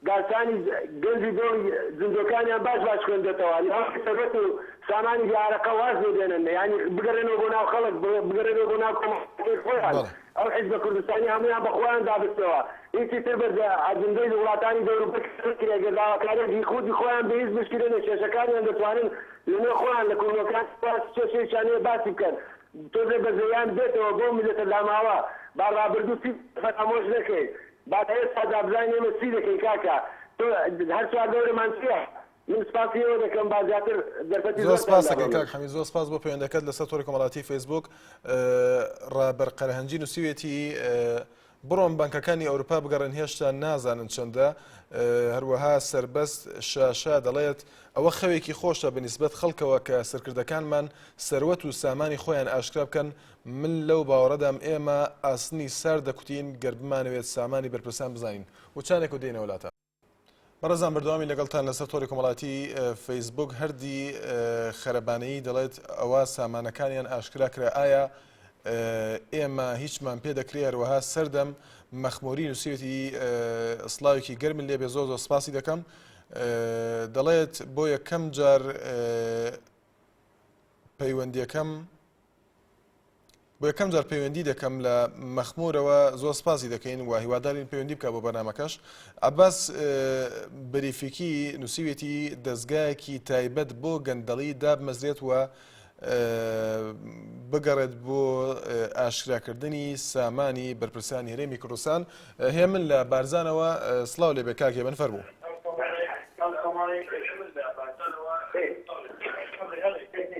داستانی گەنجی دۆڵی زیندۆکانیان باش باش خوێندۆتەوە لە هەوڵی سەروەت و سامانی بێ ئارەقە واز لێ بێنن یانی بگەڕێنەوە بۆ ناو خەڵک بگەڕێنەوە بۆ ناو کۆمەڵگەکەی خۆیان بەڵێ. ئەو حیزبە کوردستانی هەموویان بە خۆیان دا بچنەوە هیچی تر بە ئەجندەی وڵاتانی دەوروبەر نەکرێ گەر داواکاریەک هی خودی خۆیان بێ هیچ مشکلە نیە کێشەکانیان دەتوانن لە نێو خۆیان لە کۆمەڵگەکان باس کێشەیەکیان هەیە باسی بکەن تۆزێ بەزەیان بێتەوە بەو میللەتە داماوە با ڕابردوو چی فەرامۆش نەکەین با لە ئێستادا بزانین ئێمە چی دەکەین کاکە تۆ هەر چواردەورمان چیە من سپاسی ئێوە دەکەم با زیاتر دەرفەتی زۆر زۆرتان سپاس دەکەین دابم کاک حەمید زۆر سپاس بۆ پەیوەندەکەت لەسەر تۆڕی کۆمەڵایەتی فەیسبوک ڕابەر قەرهەنجی نووسیوێتی بڕۆن بانکەکانی ئەوروپا بگەڕێن هێشتا نازانن چەندە هەروەها سربەست شاشە دەڵێت ئەوە خەوێکی خۆشە بەنیسبەت خەڵکەوە کە سەرکردەکانمان سەروەت و سامانی خۆیان ئاشکرا بکەن من لەو باوەڕەدام ئێمە ئاسنی سارد دەکوتین گەر بمانەوێت سامانی بەرپرسان بزانین وچانێک و دێینەوە لاتان. بەڕێزان بەردەوامی لەگەڵتان لەسەر تۆڕی کۆمەڵاتی فەیسبوک هەردی خەرەبانەیی دەڵێت ئەوە سامانەکانیان ئاشکرا کرا ئایا ئێمە هیچمان پێ دەکرێ هەروەها سەردەم مەخموری نووسیوێتی سڵاوێکی گەرمن لێبێ زۆر زۆر سپاسی دەکەم دەڵێت بۆ یەکەم جار پەیوەندیەکەم بۆ یەکەم جار پەیوەندی دەکەم لە مەخمورەوە زۆر سپاسی دەکەین و هیوادارین پەیوەندی بکە بۆ بەرنمەکەش عباس بریفیکی نووسیوێتی دەستگایەکی تایبەت بۆ گەندەڵی دابمەزرێت و بگەڕێت بۆ ئاشکراکردنی سامانی بەرپرسانی هەرێمی کوردستان هێمن لە بارزانەوە سڵاو لێبێ کاک هێمن فەرموو.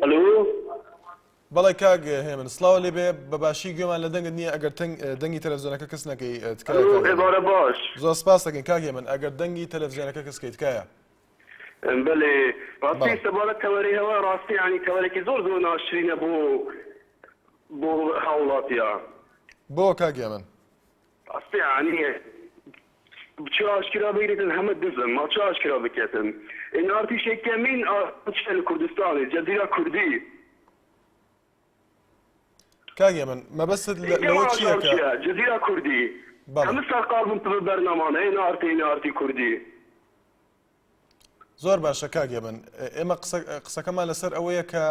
ئەلو. بەڵێ کاک هێمن سڵاو لێ بێ بە باشی گوێمان لە دەنگت نییە ئەگەر دەنگی تەلەفزیۆنەکە کز نەکەی تکایە ئەلو کاک هێمن. ئێوارە باش. زۆر سپاس دەکەین کاک هێمن ئەگەر دەنگی تەلەفزیۆنەکە کز کەی تکایە. بەلێ ڕاستی بەڵێ. سەبارەت تەوەرەی هەوا ڕاستی یانی تەوەرێکی زۆر زۆر ناشرینە بۆ بۆ هاوڵاتیا. بۆ کاک هێمن؟ ڕاستی یانی چ ئاشکرا بگرێتن هەمە دزن ما چ ئاشکرا بکێتن ئێن ئارتیش یەکەمین ئارتیشە لە کوردستانێ جەزیرە کوردی. کاک هێمن مەبەستت یەکەم لەوە چییە ئاژاڵ کە چییە جەزیرە کوردی بەڵێ. هەمە سەرقاڵ بن بە بەرنامانە ئێن ئارتی ئێن ئارتی کوردی. زۆر باشە کاک هێمن ئێمە قسەکەمان لەسەر ئەوەیە کە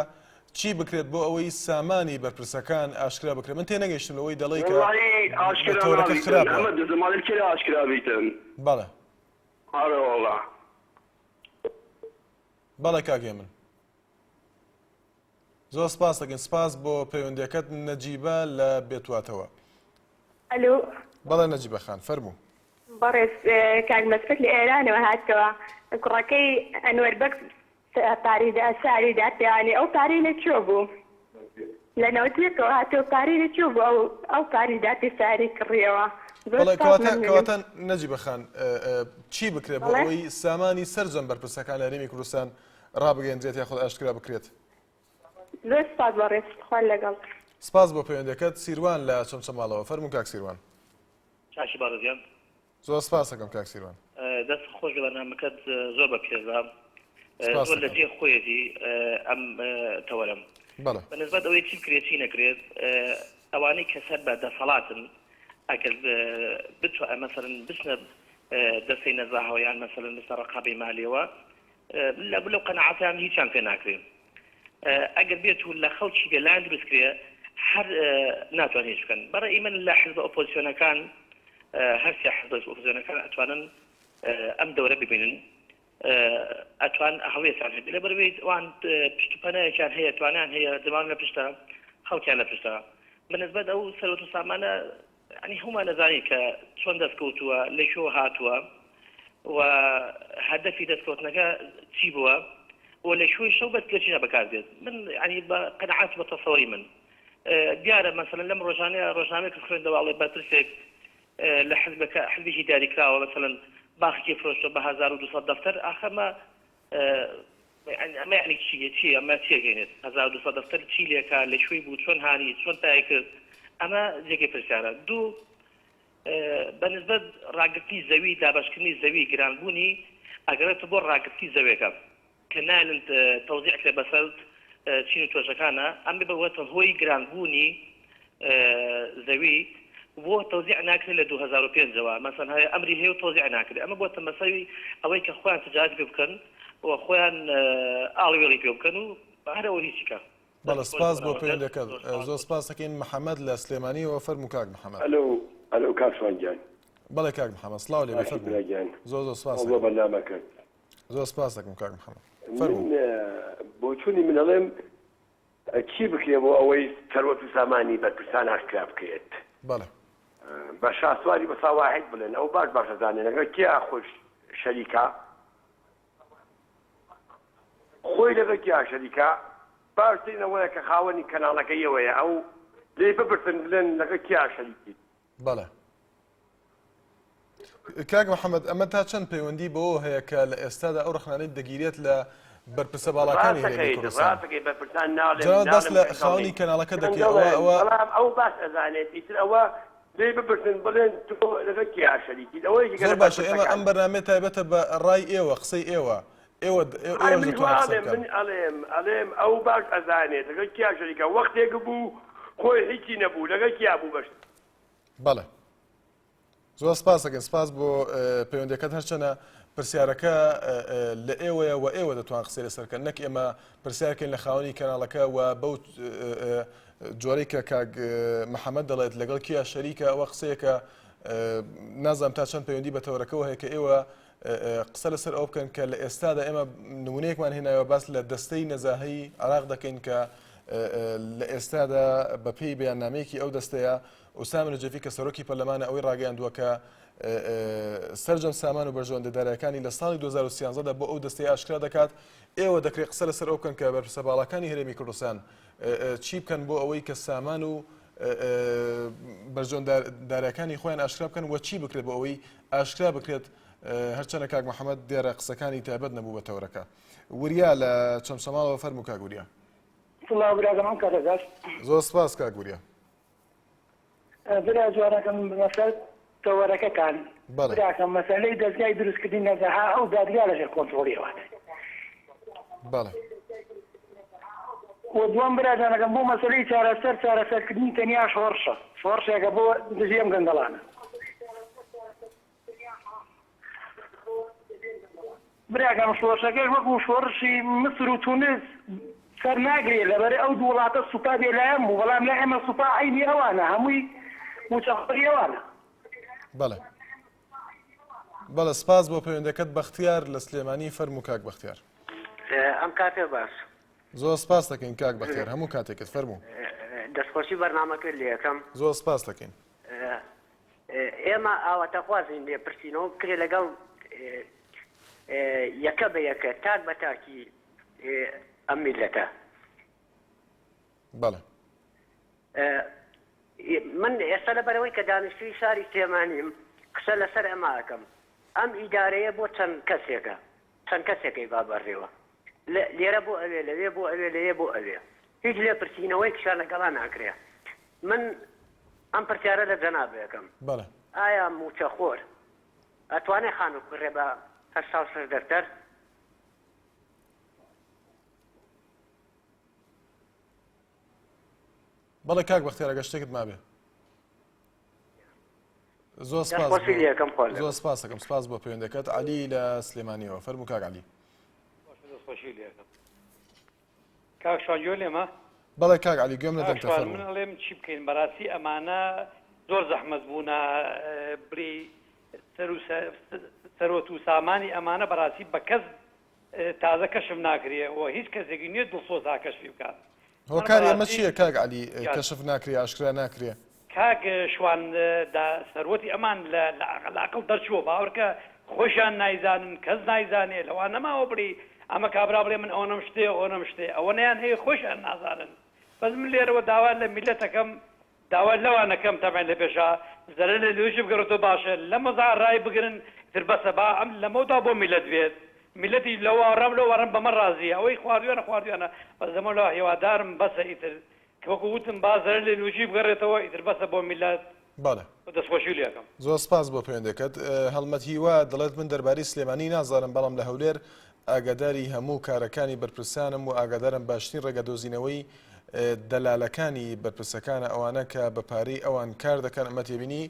چی بکرێت بۆ ئەوەی سامانی بەرپرسەکان ئاشکرا بکرێت من تێنەگەیشتم لەوەی دەڵێی کە وەڵاهی ئاشکرا تەوەرەکە نابیتن خراپە. ئەمە دزە ماڵی کێ ئاشکرا بیتن. بەڵێ. ئەرێ وەڵا. بەڵێ کاک هێمن. زۆر سپاس دەکەین سپاس بۆ پەیوەندیەکەت نەجیبە لە بێتواتەوە. ئەلو. بەڵێ نەجیبە خان فەرموو. بەڕێز کاک مەسعود لە ئێرانەوە هاتەوە کوڕەکەی ئەنوەر بەگ پارەی دا ساری دا پێیانی ئەو پارەی لە کوێ بوو لە نەوتێکەوە هاتەوە پارەی لە کوێ بوو ئەو ئەو پارەی دا پێ ساری کڕیەوە زۆر بەڵێ سپاس کەواتە مەمنونم. کەواتە نەجیبە خان چی بکرێت بۆ بەڵێ. ئەوەی سامانی سەرجەم بەرپرسەکان لە هەرێمی کوردستان ڕابگەیەندرێت یاخود ئاشکرا بکرێت؟ زۆر سپاس بەڕێز خوا لەگەڵ. سپاس بۆ پەیوەندیەکەت سیروان لە چەمچەماڵەوە فەرموو کاک سیروان. چاکی بەڕێز گیان. زۆر سپاس ئەکەم کاک سیروان. دەست خۆش بێ بەرنامەکەت زۆر بە پێزە سپاس زۆر لە ئەکەم. جێ خۆیەتی ئەم تەوەرەم. بەڵێ. بە نسبەت ئەوەی چی بکرێت چی نەکرێت ئەوانەی کە سەر بە دەسەڵاتن ئەگەر بتوان مەسەلەن بچنە دەستەی نەزاهەوە یان مەسەلەن بچنە ڕەقابەی مالیەوە لە لەو قەناعەتەیان هیچیان پێ ناکرێ ئەگەر بێت و لە خەڵکی بێ لایەن دروست کرێ هەر ناتوان هیچ بکەن بەڕێ من لە حزبە ئۆپۆزیسیۆنەکان. هەرسێ حزبە ئۆپۆزسیۆنەکان ئەتوانن ئەم دەورە ببینن ئەتوان هەڵوێستیان هەبێ لەبەرئەوەی ئەوان پشت و پەنایەکیان هەیە توانیان هەیە جەماوەر لە پشتە خەڵکیان لە پشتە بەنسبەت ئەو سەروەت و سامانە یعنی هەموومان ئەزانین کە چۆن دەستکەوتووە لە کوێوە هاتووە و هەدەفی دەستکەوتنەکە چی بووە و لە کوێی شەو بەس لە چیدا بەکار دێت من یعنی بە قەناعەت بە تەسەوری من دیارە مەسەلەن لەم ڕۆژانەیە ڕۆژنامەیەک خوێندەوە ئەڵێ بەرپرسێک لە حزبەکە حزبێکی دیاریکراوە مەسەلەن باخێکی فرۆشتوە بە 1200 دەفتەر ئاخە ئەمە ئەمە یعنی چی چی ئەمە چی ئەگەینێت 1200 دەفتەر چی لێکا لە کوێی بوو چۆن هانی چۆن پای کرد ئەمە جێگەی پرسیارە دوو بە نسبەت ڕاگرتنی زەوی دابەشکردنی زەوی گرانبوونی ئەگەڕێتەوە بۆ ڕاگرتنی زەوێکە کە نایەلن تەوزیع کرێت بەسەر چین و توێژەکانا، ئەمە بووەتە هۆی گرانبوونی زەوی بۆ تەوزیع ناکرێت لە 2005 ەوە مەسەن هەیە ئەمری هەیە و تەوزیع ناکرێت ئەمە بۆتە مەسەوی ئەوەی کە خۆیان تجارەت پێ بکەن و خۆیان ئاڵوێڵی پێ بکەن و هەرەوە هیچیکە. بەڵێ سپاس بۆ پەیوەندەکەت زۆر سپاس دەکەین محەمەد لە سلێمانیەوە فەرموو کاک محەمەد. ئەلۆ ئەلۆ کاک شوان گیان. بەڵێ کاک محەمەد سڵاو لێ بێ باشی برا فەرموو گیان زۆر زۆر سپاس سڵاو بۆ دەکەم. بەرنامەکەت. زۆر سپاس دەکەم کاک محەمەد من فەرموو. بۆچوونی من ئەڵێم چی بکرێ بۆ ئەوەی سەروەت و سامانی بەرپرسان ئاشکرا بکرێت؟ بەڵێ. بە شاسواری بە ساواحید بڵێن ئەو باش باش ئەزانێ لەگەڵ کێ خۆش شەریکە خۆی لەگەڵ کێ شەریکە باشترین ئەوەیە کە خاوەنی کەناڵەکەی ئەوەیە ئەو لێی بپرسن بڵێن لەگەڵ کێ شەریکیت. بەڵێ. کاک محەممەد ئەمە تا چەند پەیوەندی بەوە هەیە کە لە ئێستادا ئەو ڕخنانەی دەگیرێت لە بەرپرسە باڵاکانی هەرێمی کوردستان جنابت باس لە خاوەنی کەناڵەکە دەکەی ئەوە ئەوە بەڵام ئەو باش ئەزانێت ئیتر ئەوە لێی بپرسن بڵێن تۆ لەگەڵ کێ شەریکیت ئەوە یەکێکە زۆر لە باشە ئێمە ئەم بەرپرسەکان. بەرنامەیە تایبەتە بە ڕای ئێوە قسەی ئێوە ئێوە ئەرێ ئێوەش منیش دەتوانن وا قسە ئەڵێم بکەن. من ئەڵێم ئەڵێم ئەو باش ئەزانێت لەگەڵ کێ شەریکە وەختێک بوو خۆی هیچی نەبوو لەگەڵ کێ بوو بەش بەڵێ زۆر سپاس دەکەین سپاس بۆ پەیوەندەکەت هەرچەنە پرسیارەکە لە ئێوەیە و ئێوە دەتوان قسەی لەسەر کەن نەک ئێمە پرسیارکەین لە خاوەنی کەناڵەکە و بەو جۆرەی کە کاک محەممەد دەڵێت لەگەڵ کیا شەریکە ئەوە قسەیەکە نازانم تا چەند پەیوەندی بە تەوەرەکەوە هەیە کە ئێوە قسە لەسەر ئەوە بکەن کە لە ئێستادا ئێمە نمونەیەکمان هێنایەوە باس لە دەستەی نەزاهەی عێراق دەکەین کە لە ئێستادا بەپێی بەیاننامەیەکی ئەو دەستەیە ئوسامە نوجێفی کە سەرۆکی پەرلەمانە ئەوەی ڕاگەیاندووە کە سەرجەم سامان و بەرژەوەندە دارایەکانی لە ساڵی 2013 دا بۆ ئەو دەستەیە ئاشکرا دەکات ئێوە دەکرێت قسە لەسەر ئەو بکەن کە بەرپرسە باڵاکانی هەرێمی کوردستان چی بکەن بۆ ئەوەی کە سامان و بەرژەوەندە دارایەکانی خۆیان ئاشکرا بکەن و چی بکرێت بۆ ئەوەی ئاشکرا بکرێت هەرچەنە کاک محەممەد دیارە قسەکانی تایبەت نەبوو بە تەورەکە وریا لە چەمچەماڵەوە فەرموو کاک وریا. سڵاو براکەم ئەم کاتە باش. زۆر سپاس کاک وریا. برا جوانەکەم لەسەر تەوەرەکەتان بەڵێ. براکەم مەسەلەی دەزگای دروستکردنی نەزەها ئەو دادگا لەژێر کۆنترۆڵی ئەوانە. بەڵێ. وە دووەم برا جانەکەم بۆ مەسەلەی چارەسەر چارەسەرکردنی تەنیا شۆڕشە شۆڕشێکە بۆ دژی ئەم گەندەڵانە. براکەم شۆرشەکەش وەکو شۆرشی مسر و تونس سەر ناگرێ لەبەر ئەو دوو وڵاتە سوپا بێلایەن بوو بەڵام لای ئێمە سوپا عەینی ئەوانە هەمووی موچەخۆری ئەوانە. بەڵێ بەڵێ سپاس بۆ پەیوەندەکەت بەختیار لە سلێمانی فەرموو کاک بەختیار. ئەم کاتە باش. زۆر سپاس دەکەین کاک بەختیار هەموو کاتێکت فەرموو. دەستخۆشی بەرنامەکەت لێ ئەکەم. زۆر سپاس دەکەین. ئێمە ئاواتەخوازین لێپرسینەوە بکرێت لەگەڵ یەکە بە یەکە تاک بە تاکی ئەم میللەتە. بەڵێ. من ئێستا لەبەرئەوەی کە دانیشتووی شاری سلێمانیم قسە لەسەر ئەمە ئەکەم. ئەم ئیدارەیە بۆ چەند کەسێکە، چەند کەسێکەی با بەڕێوە. لێرە بۆ ئەوێ، لەوێ بۆ ئەوێ، لەوێ بۆ ئەوێ. هیچ لێپرسینەوەیەکیشیان لەگەڵا ناکرێ. من ئەم پرسیارە لە جەنابت ئەکەم. بەڵێ. ئایا مووچەخۆر ئەتوانێ خانوو بکڕێ بە 86 دەفتەر؟ بەڵێ کاک بەختیار ئەگەر شتێکت مابێ. زۆر سپاس دەستخۆشی لێ ئەکەم خوا لەگەڵ. زۆر سپاس ئەکەم سپاس بۆ پەیوەندەکەت عەلی لە سلێمانیەوە فەرموو کاک عەلی. باشە دەستخۆشی لێ ئەکەم. کاک شوان گوێ لێمە؟ بەڵێ کاک عەلی گوێم لە کاک دەنگتە شوان من فەرموو. ئەڵێم چی بکەین بەڕاستی ئەمانە. زۆر زەحمەت بوونە بری سەروەت و سامانی ئەمانە بەڕاستی بە کەس تازە کەشف ناکرێ و هیچ کەسێکی نییە دڵسۆز ها کەشفی بکات. من هۆکاری ئەمە بەڕاستی چییە کاک عەلی گیان. کەشف ناکرێ ئاشکرا ناکرێ؟ کاک شوان دا سەروەتی ئەمان لە لە ئەقڵ دەرچووە باوەرکە خۆشیان نایزانن کەس نایزانێ لەوان نەماوە بڵی ئەمە کابرا بڵێ من ئەوەنەم شتێ ئەوەنەم شتێ ئەوەنەیان هەیە خۆشیان نازانن بەس من لێرەوە داوا لە میللەتەکەم داوا لەوان ئەکەم تەبعەن لە پێشا زەرەر لە لۆژی بگەڕێتەوە باشە لەمەزا ڕای بگرن ئیتر بەسە با ئەم لەمەودا بۆ میللەت بێت میللەتیش لەوارەم لەوارەم بەمە ڕازیە ئەوەی خواردویانە خواردویانە بەس لەمەولا هیوادارم بەسە ئیتر کە وەکو وتم با زەرەر لە لۆژی بگەڕێتەوە ئیتر بەسە بۆ میللەت بەڵێ. و دەستخۆشی لێ ئەکەم. زۆر سپاس بۆ پەیوەندەکەت. هەڵمەت هیوا دەڵێت من دەربارەی سلێمانی نازانم بەڵام لە هەولێر ئاگاداری هەموو کارەکانی بەرپرسانم و ئاگادارم باشترین ڕێگە دۆزینەوەی دەلالەکانی بەرپرسەکانە ئەوانە کە بە پارەی ئەوان کار دەکەن ئەمە تێبینی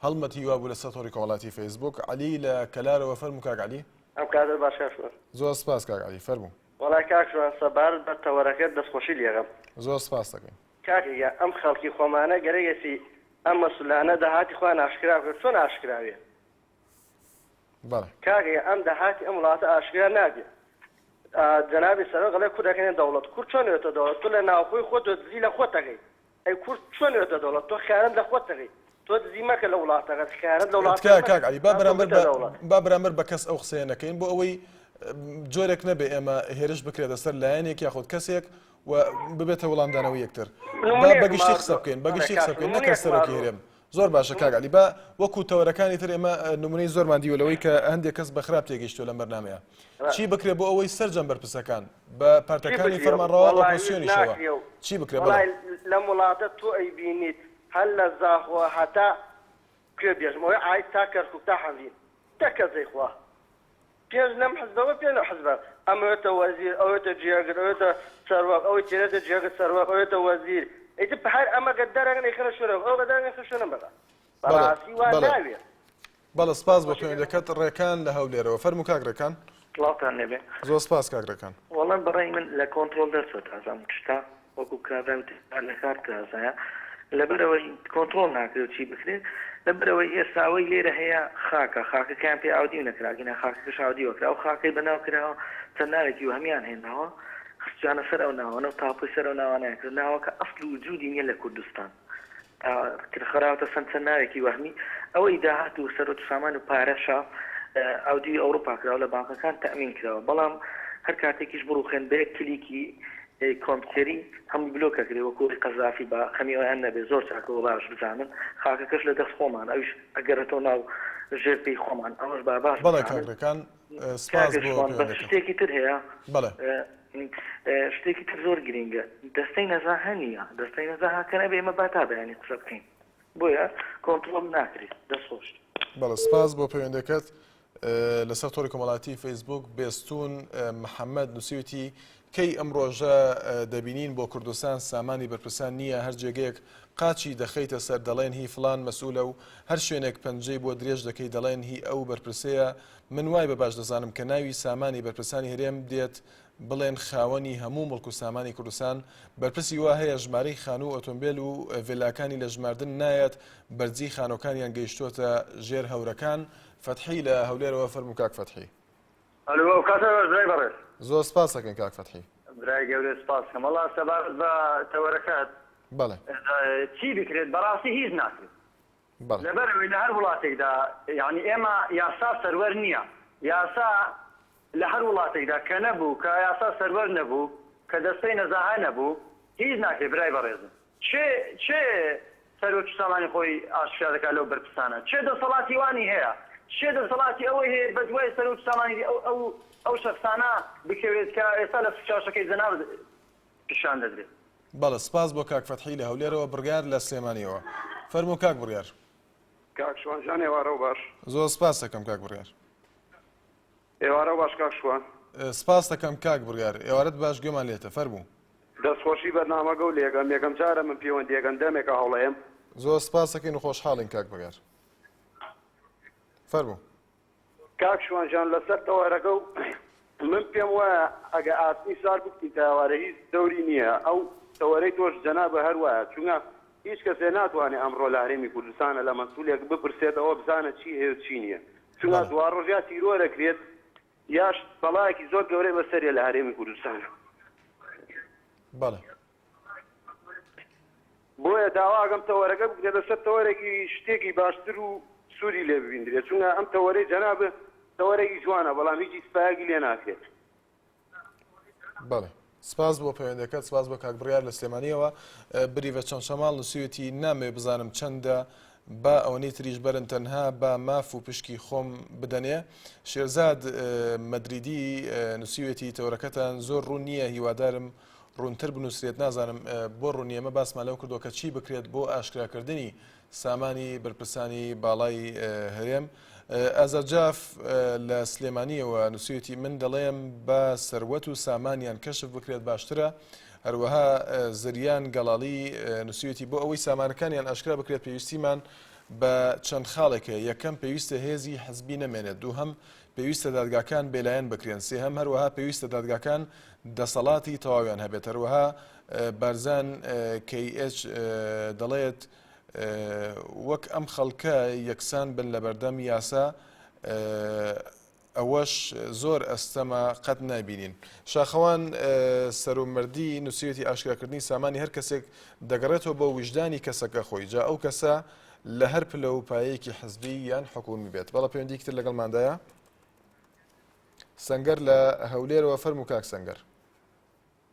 هەڵمەت هیوا بوو لەسەر تۆڕی کۆمەڵاتی فەیسبوک. عەلی لە کەلارەوە فەرموو کاک عەلی. ئەم کاتەت باش کاک شوان. زۆر سپاس کاک عەلی فەرموو. وەڵا کاک شوان سەبارەت بە تەوەرەکەت دەستخۆشی لێکەم. زۆر سپاست دەکەین. کاکە گیان ئەم خەڵکی خۆمانە گەرەگەسی ئەم مەسولانە داهاتی خۆیان ئاشکرا بکەن چۆن ئاشکرا بێ؟ بەڵێ. کاکە گیان ئەم داهاتی ئەم وڵاتە ئاشکرا نابێ جەنابی سەرۆک ئەڵێ کورد ئەکەنە دەوڵەت کورد چۆن ئەوێتە دەوڵەت تۆ لە ناوخۆی خۆت تۆ دزی لە خۆت ئەکەی ئەی کورد چۆن ئەوێتە دەوڵەت تۆ خیانەت لە خۆت ئەکەی تۆ دزی مەکە لە وڵاتەکەت خیانەت لە وڵاتەکەت تکایە مەکە کاک عەلی با تا تۆ بەرامبەر ببیتە بە دەوڵەت. با بەرامبەر بە کەس ئەو قسەیە نەکەین بۆ ئەوەی جۆرێک نەبێ ئێمە هێرش بکرێتە سەر لایەنێک یاخود کەسێک و ببێتە وەڵامدانەوەی یەکتر با نمونەیەکم بەگشتی قسە ئاردۆ بکەین بەڵێ بەگشتی قسە کاک بکەین نەکەن نمونەیەکم سەرۆکی ئاردۆ هەرێم زۆر باشە کاک عەلی با وەکو تەوەرەکانی تر ئێمە نمونەی زۆرمان دیوە لەوەی کە هەندێک کەس بە خراپ تێگەیشتووە لەم بەرنامەیە چی بکرێ بۆ ئەوەی سەرجەم بەرپرسەکان بە چی پارتەکانی بکرێ فەرمانڕەوا وەڵای هیچ ئۆپۆزسیۆنیشەوە ناکرێ و چی بکرێ بەڵێ وەڵای لەم وڵاتە تۆ ئەیبینیت هەر لە زاخۆ هەتا کوێ بێژم ئەوەی عاید تا کەرکوک تا حەمرین دە کەس ئەیخوا پێش لەم حزبەوە پێ لەو حزبە ئەمەوێتە وەزیر ئەوێتە جێگر ئەوێتە سەروەک ئەوەی تێرێتە جێگر سەروەک ئەوێتە وەزیر ئیتر هەر ئەمە گەر دەرەگن ئەیخەنە شوێنەوە ئەو گەر دەرەگن ئەیخەنە شوێنەم بەغا بەڵێ بەڕاستی وا بەڵێ ناوێ بەڵێ سپاس بۆ خۆشی لێ پەیوەندەکەت ڕێکان لە هەولێرەوە فەرموو کاک ڕێکان. سڵاوتان لێبێ. زۆر سپاس کاک ڕێکان. وەڵا بەڕای من لە کۆنتڕۆڵ دەرچوە تازە ئەم شتە وەکو کابرا وتی لە کار ترازایە لەبەرئەوەی کۆنتڕۆڵ ناکرێ و چی بکرێ لەبەرئەوەی ئێستا ئەوەی لێرە هەیە خاکە خاکەکەیان پێ ئاودیو نەکرا ئەگینا خاکەکەش ئاودیو ئەکرا ئەو خاکەی بەناو کراوە چەند ناوێکی وەهمیان هێناوە خستویانە سەر ئەو ناوانە و تاپۆی سەر ئەو ناوانەیان کرد ناوەکە ئەسڵ و وجودی نیە لە کوردستان تا خراوەتە سەر چەند ناوێکی وەهمی ئەوەی داهات و سەروەت و سامان و پارەشە ئاودیوی ئەوروپا کراوە لە بانقەکان تەئمین کراوە بەڵام هەر کاتێکیش بڕوخێن بە یەک کلیکی کۆمپیوتەری هەمووی بلۆک ئەکرێ وەکو ئەوەی قەزافی با خەمی ئەویان نەبێ زۆر چاکە وە باش بزانن خاکەکەش لە دەست خۆمان ئەویش ئەگەرێتەوە ناو ژێر پێی خۆمان ئەوەش با باش بەڵێ کاک بزانن ڕێکان سپاس کاکە بۆ شوان بەس پەیوەندەکە. شتێکی تر هەیە بەڵێ. شتێکی تر زۆر گرینگە دەستەی نەزاهە نییە دەستەی نەزاهە کە نەبێ ئێمە با تا بەیانی قسە بکەین بۆیە کۆنتڕۆڵ ناکرێت دەست خۆش. بەڵێ سپاس بۆ پەیوەندەکەت. لەسەر تۆڕی کۆمەڵایەتی فەیسبوک بێستون محەممەد نووسیوتی کەی ئەم ڕۆژە دەبینین بۆ کوردستان سامانی بەرپرسان نییە هەر جێگەیەک قاچی دەخەیتە سەر دەڵێن هی فلان مەسئولە و هەر شوێنێک پەنجەی بۆ درێژ دەکەی دەڵێن هی ئەو بەرپرسەیە من وای بە باش دەزانم کە ناوی سامانی بەرپرسانی هەرێم دێت بڵێن خاوەنی هەموو مڵک و سامانی کوردستان بەرپرسی وا هەیە ژمارەی خانوو و ئۆتۆمبێل و ڤێلاکانی لە ژماردن نایەت بەرزی خانۆکانیان گەیشتۆتە ژێر هەورەکان فەتحی لە هەولێرەوە فەرموو کاک فەتحی. ئەلو ئەو کاتە باش برای بەڕێز. زۆر سپاس ئەکەین کاک فەتحی. برای گەورە سپاس کەم وەڵا سەبارەت بە تەوەرەکەت بەڵێ. چی بکرێت بەڕاستی هیچ ناکرێت بەڵێ. لەبەر ئەوەی لە هەر وڵاتێکدا یانی ئێمە یاسا سەروەر نییە یاسا لە هەر وڵاتێکدا کە نەبوو کە یاسا سەروەر نەبوو کە دەستەی نەزاهە نەبوو هیچ ناکرێت برای بەڕێزم. کێ کێ سەروەت و سامانی خۆی ئاشکرا دەکات لەو بەرپرسانە؟ کێ دەسەڵاتی وانی هەیە؟ کێ دەسەڵاتی ئەوەی هەیە بەدوای سەروەت و سامانی ئەو ئەو ئەو شەخسانە بکەوێت کە ئێستا لە شاشەکەی جەنابت پیشان دەدرێت؟ بەڵێ سپاس بۆ کاک فەتحی لە هەولێرەوە بڕیار لە سلێمانیەوە فەرموو کاک بڕیار. کاک شوان جان ئێوارەو باش. زۆر سپاست دەکەم کاک بڕیار. ئێوارەو باش کاک شوان. سپاست دەکەم کاک بڕیار ئێوارەت باش گوێمان لێتە فەرموو. دەست خۆشی بەرنامەگە و لێگەم یەکەم جارە من پێوەندیەگەم دەمێکە هەوڵەیەم. زۆر سپاست دەکەین و خۆشحاڵین کاک بڕیار فەرموو. کاک شوان جان لەسەر تەوارەکە و من پێم وایە ئەگە ئاسنی سار بکوتین تاوارە هیچ دەوری نییە ئەو تەوەرەی تۆش جەنابە هەر وایە چونکە. هیچ کەسێ ناتوانێ ئەمڕۆ لە هەرێمی کوردستانە لە مەسئولێک بپرسێت ئەوە بزانە چی هەیە و چی نییە چونکە بەڵێ. دواڕۆژ یا تیرۆر ئەکرێت یاش بەڵایەکی زۆر گەورەی بەسەریە لە هەرێمی کوردستانە. بەڵێ. بۆیە داواکەم تەوەرەکە بکرێتە سەر تەوەرێکی شتێکی باشتر و سوودی لێ ببیندرێت چونکە ئەم تەوەرەی جەنابت تەوەرێکی جوانە بەڵام هیچ ئیسپایەکی لێ ناکرێت. بەڵێ سپاس بۆ پەیوەندەکەت سپاس بۆ کاک بڕیار لە سلێمانیەوە بریڤە چەمچەماڵ نووسیوێتی نامەوێ بزانم چەندە با ئەوەنەی تریش بەرن تەنها با ماف و پشکی خۆم بدەنێ شێرزاد مەدریدی نووسیوێتی تەورەکەتان زۆر ڕوون نییە هیوادارم ڕوونتر بنووسرێت نازانم بۆ ڕوون نییە ئێمە باسمان لەو کردووە کە چی بکرێت بۆ ئاشکراکردنی سامانی بەرپرسانی باڵای هەرێم. ئازاد جاف لە سلێمانییەوە نووسیویەتی من دەڵێم با سەروەت و سامانیان کەشف بکرێت باشترە. هەروەها زریان گەڵاڵی نووسیویەتی بۆ ئەوەی سامانەکانیان ئاشکرا بکرێت پێویستیمان بە چەند خاڵێک هەیە، یەکەم پێویستە هێزی حزبی نەمێنێت، دووهەم پێویستە دادگاکان بێلایەن بکرێن، سێهەم هەروەها پێویستە دادگاکان دەسەڵاتی تەواویان هەبێت. هەروەها بارزان KH دەڵێت وەک ئەم خەڵکە یەکسان بن لەبەردەم یاسا ئەوەش زۆر ئەستەمە قەت نایبینین. شاخەوان سەرومەردی نووسیویەتی ئاشکراکردنی سامانی هەر کەسێک دەگەڕێتەوە بۆ ویژدانی کەسەکە خۆی جا ئەو کەسە لە هەر پلە و پایەیەکی حزبی یان حکوومی بێت. بەڵێ پەیوەندییەکی تر لەگەڵماندایە. سەنگەر لە هەولێرەوە فەرموو کاک سەنگەر.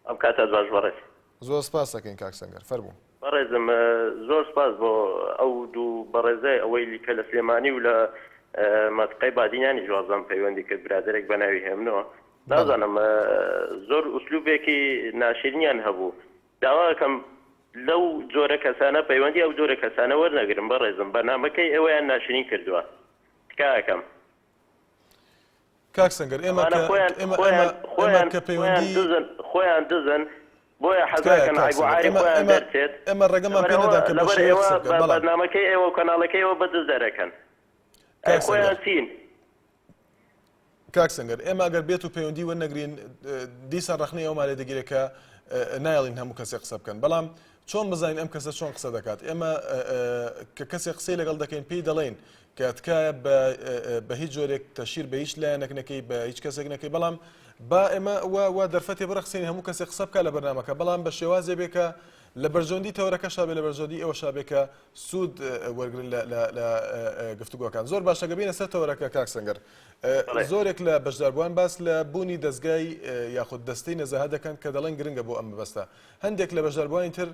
ئەم کاتەت باش بەڕێز. زۆر سپاس دەکەین کاک سەنگەر فەرموو. بەڕێزم زۆر سپاس بۆ ئەو دوو بەڕێزە ئەوەی کە لە سلێمانی و لە مەنتقەی بادینانیش وازم پەیوەندی کرد برادەرێک بە ناوی هێمنەوە نازانم زۆر ئوسلوبێکی ناشرینیان هەبوو داواکەم لەو جۆرە کەسانە پەیوەندی ئەو جۆرە کەسانە وەرنەگرن بەڕێزم بەرنامەکەی ئێوەیان ناشرین کردووە تکاکەم. کاک سەنگەر ئێمە ئەمانە کە خۆیان ئێمە خۆیان ئێمە ئێمە خۆیان کە خۆیان پەیوەندی دزن خۆیان دزن بۆیە تکایە حەزاکەن کاک عەیب و سەنگەر عاری ئێمە خۆیان ئێمە دەرچێت ئێمە ڕێگەمان لەبەر پێ ئەوە نەدان کە بەو لەبەر شێوەیە ئێوە قسە بکەن بە بەڵام بەرنامەکەی ئێوە و کەناڵەکەی ئێوە بە دز دەرەکەن ئەی کاک خۆیان سەنگەر چین؟ کاک سەنگەر ئێمە ئەگەر بێت و پەیوەندی وەرنەگرین دیسان ڕەخنەی ئەومان لێ دەگیرێت کە نایەڵین هەموو کەسێک قسە بکەن بەڵام چۆن بزانین ئەم کەسە چۆن قسە دەکات ئێمە کە کەسێک قسەی لەگەڵ دەکەین پێی دەڵێین کە تکایە بە هیچ جۆرێک تەشیر بە هیچ لایەنێک نەکەی بە هیچ کەسێک نەکەی بەڵام با ئێمە وا دەرفەتێ بڕەخسێنین هەموو کەسێک قسە بکات لە بەرنامەکە بەڵام بە شێوازێ بێ کە لە بەرژەوەندی تەوەرەکەشا بێ لە بەرژەوەندی ئێوەشا بێ کە سوود وەرگرن لە گفتوگۆکان زۆر باشە گە بینە سەر تەوەرەکە کاک سەنگەر زۆرێک لە بەشداربووان باس لە بوونی دەستگای یاخود دەستەی نەزاهە دەکەن کە دەڵێن گرنگە بۆ ئەم مەبەستە هەندێک لە بەشداربووانی تر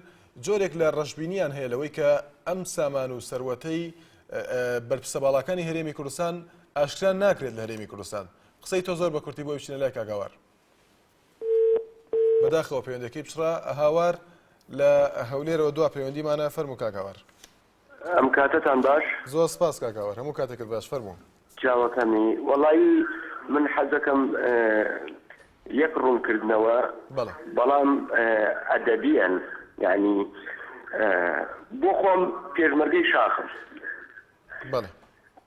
جۆرێک لە ڕەشبینیان هەیە لەوەی کە ئەم سامان و سەروەتەی بەرپرسە باڵاکانی هەرێمی کوردستان ئاشکرا ناکرێت لە هەرێمی کوردستان. قسەی تۆ زۆر بە کورتی بۆی بچینە لای کاک هاوار. بەداخەوە پەیوەندەکەی پچڕا. هاوار لە هەولێرەوە دوا پەیوەندیمانە فەرموو کاک هاوار. ئەم کاتەتان باش. زۆر سپاس کاک هاوار هەموو کاتێکت باش فەرموو. چاوەکەمی وەڵایی من حەزەکەم یەک ڕوونکردنەوە بەڵام ئەدەبیەن یانی بۆ خۆم پێشمەرگەی شاخم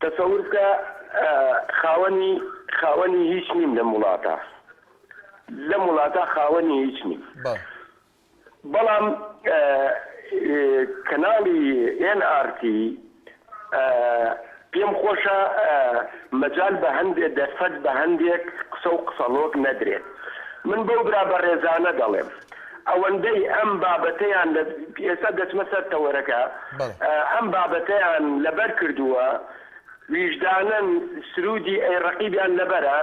تەسەور بکە خاوەنی خاوەنی هیچ نیم لەم وڵاتە لەم وڵاتە خاوەنی هیچ نیم بەڵام کەناڵی ئێن ئاڕ تی پێم خۆشە مەجال بە هەندێ دەرفەت بە هەندێک قسە و قسەڵۆک نەدرێت. من بەو برا بەڕێزانە دەڵێم ئەوەندەی ئەم بابەتەیان لە ئێستا دەچمە سەر تەوەرەکە ئەم بابەتەیان لەبەر کردووە ویژدانەن سروودی ئەی ڕەقیبیان لەبەرە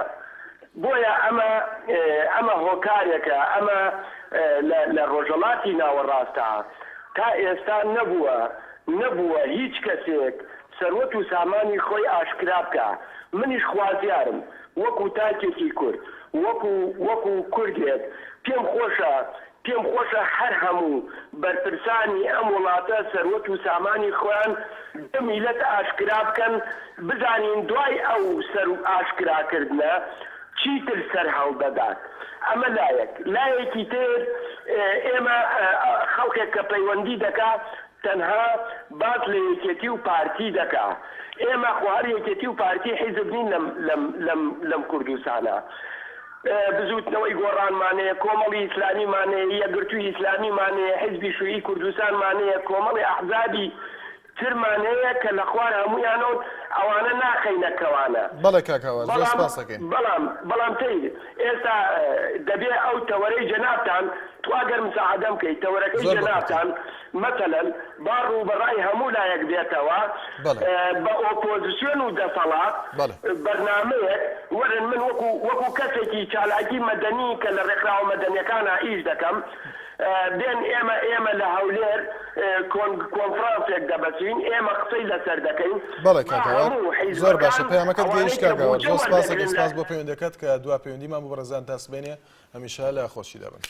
بۆیە ئەمە ئەمە هۆکارێکە ئەمە لە لە ڕۆژەڵاتی ناوەڕاستا تا ئێستا نەبووە نەبووە هیچ کەسێک سەروەت و سامانی خۆی ئاشکرا بکا منیش خوازیارم وەکو تاکێکی کورد وەکو وەکو کوردێک پێم خۆشە پێم خۆشە هەر هەموو بەرپرسانی ئەم وڵاتە سەروەت و سامانی خۆیان بۆ میلەت ئاشکرا بکەن بزانین دوای ئەو سەر ئاشکرا کردنە چیتر سەر هەڵدەدات ئەمە لایەک لایەکی تر ئێمە خەڵکێک کە پەیوەندی دەکا تەنها باس لە یەکێتی و پارتی دەکا ئێمە خۆ هەر یەکێتی و پارتی حیزب نین لەم لەم لەم لەم کوردستانە. بزووتنەوەی گۆڕانمان هەیە، کۆمەڵی ئیسلامیمان هەیە، یەکگرتووی ئیسلامیمان هەیە، حیزبی شوعی کوردستانمان هەیە، کۆمەڵی ئەحزابی ترمان هەیە کە لە خوار هەموویانەوەن، ئەوانە ناخەینە کەوانە. بەڵێ کاک هاوار زۆر بەڵام سپاس ئەکەین. بەڵام بەڵام سەیر ئێستا دەبێ ئەو تەوەرەی جەنابتان تخوا گەر مساعەدەم کەی تەوەرەکەی زۆر بە کورتی. جەنابتان مەسەلەن با ڕووبەڕای هەموو لایەک بێتەوە بەڵێ. بە ئۆپۆزسیۆن و دەسەڵات بەڵێ. بەرنامەیەک وەرن من وەکو وەکو کەسێکی چالاکی مەدەنی کە لە ڕێکخراوە مەدەنیەکانا ئیش دەکەم بێن ئێمە ئێمە لە هەولێر کۆن کۆنفرانسێک دەبەسین ئێمە قسەی لەسەر دەکەین بەڵێ با کاک هاوار هەموو زۆر باشە حیزبەکان پەیامەکەت ئەوانەی گەیشت کە کاک هاوار بودجە زۆر سپاس ئەکەین وەردەگرن لە سپاس بۆ پەیوەندیەکەت کە دوا پەیوەندیمان بوو بەڕێزان تا سبەینێ هەمیشە لە خۆشیدا بن.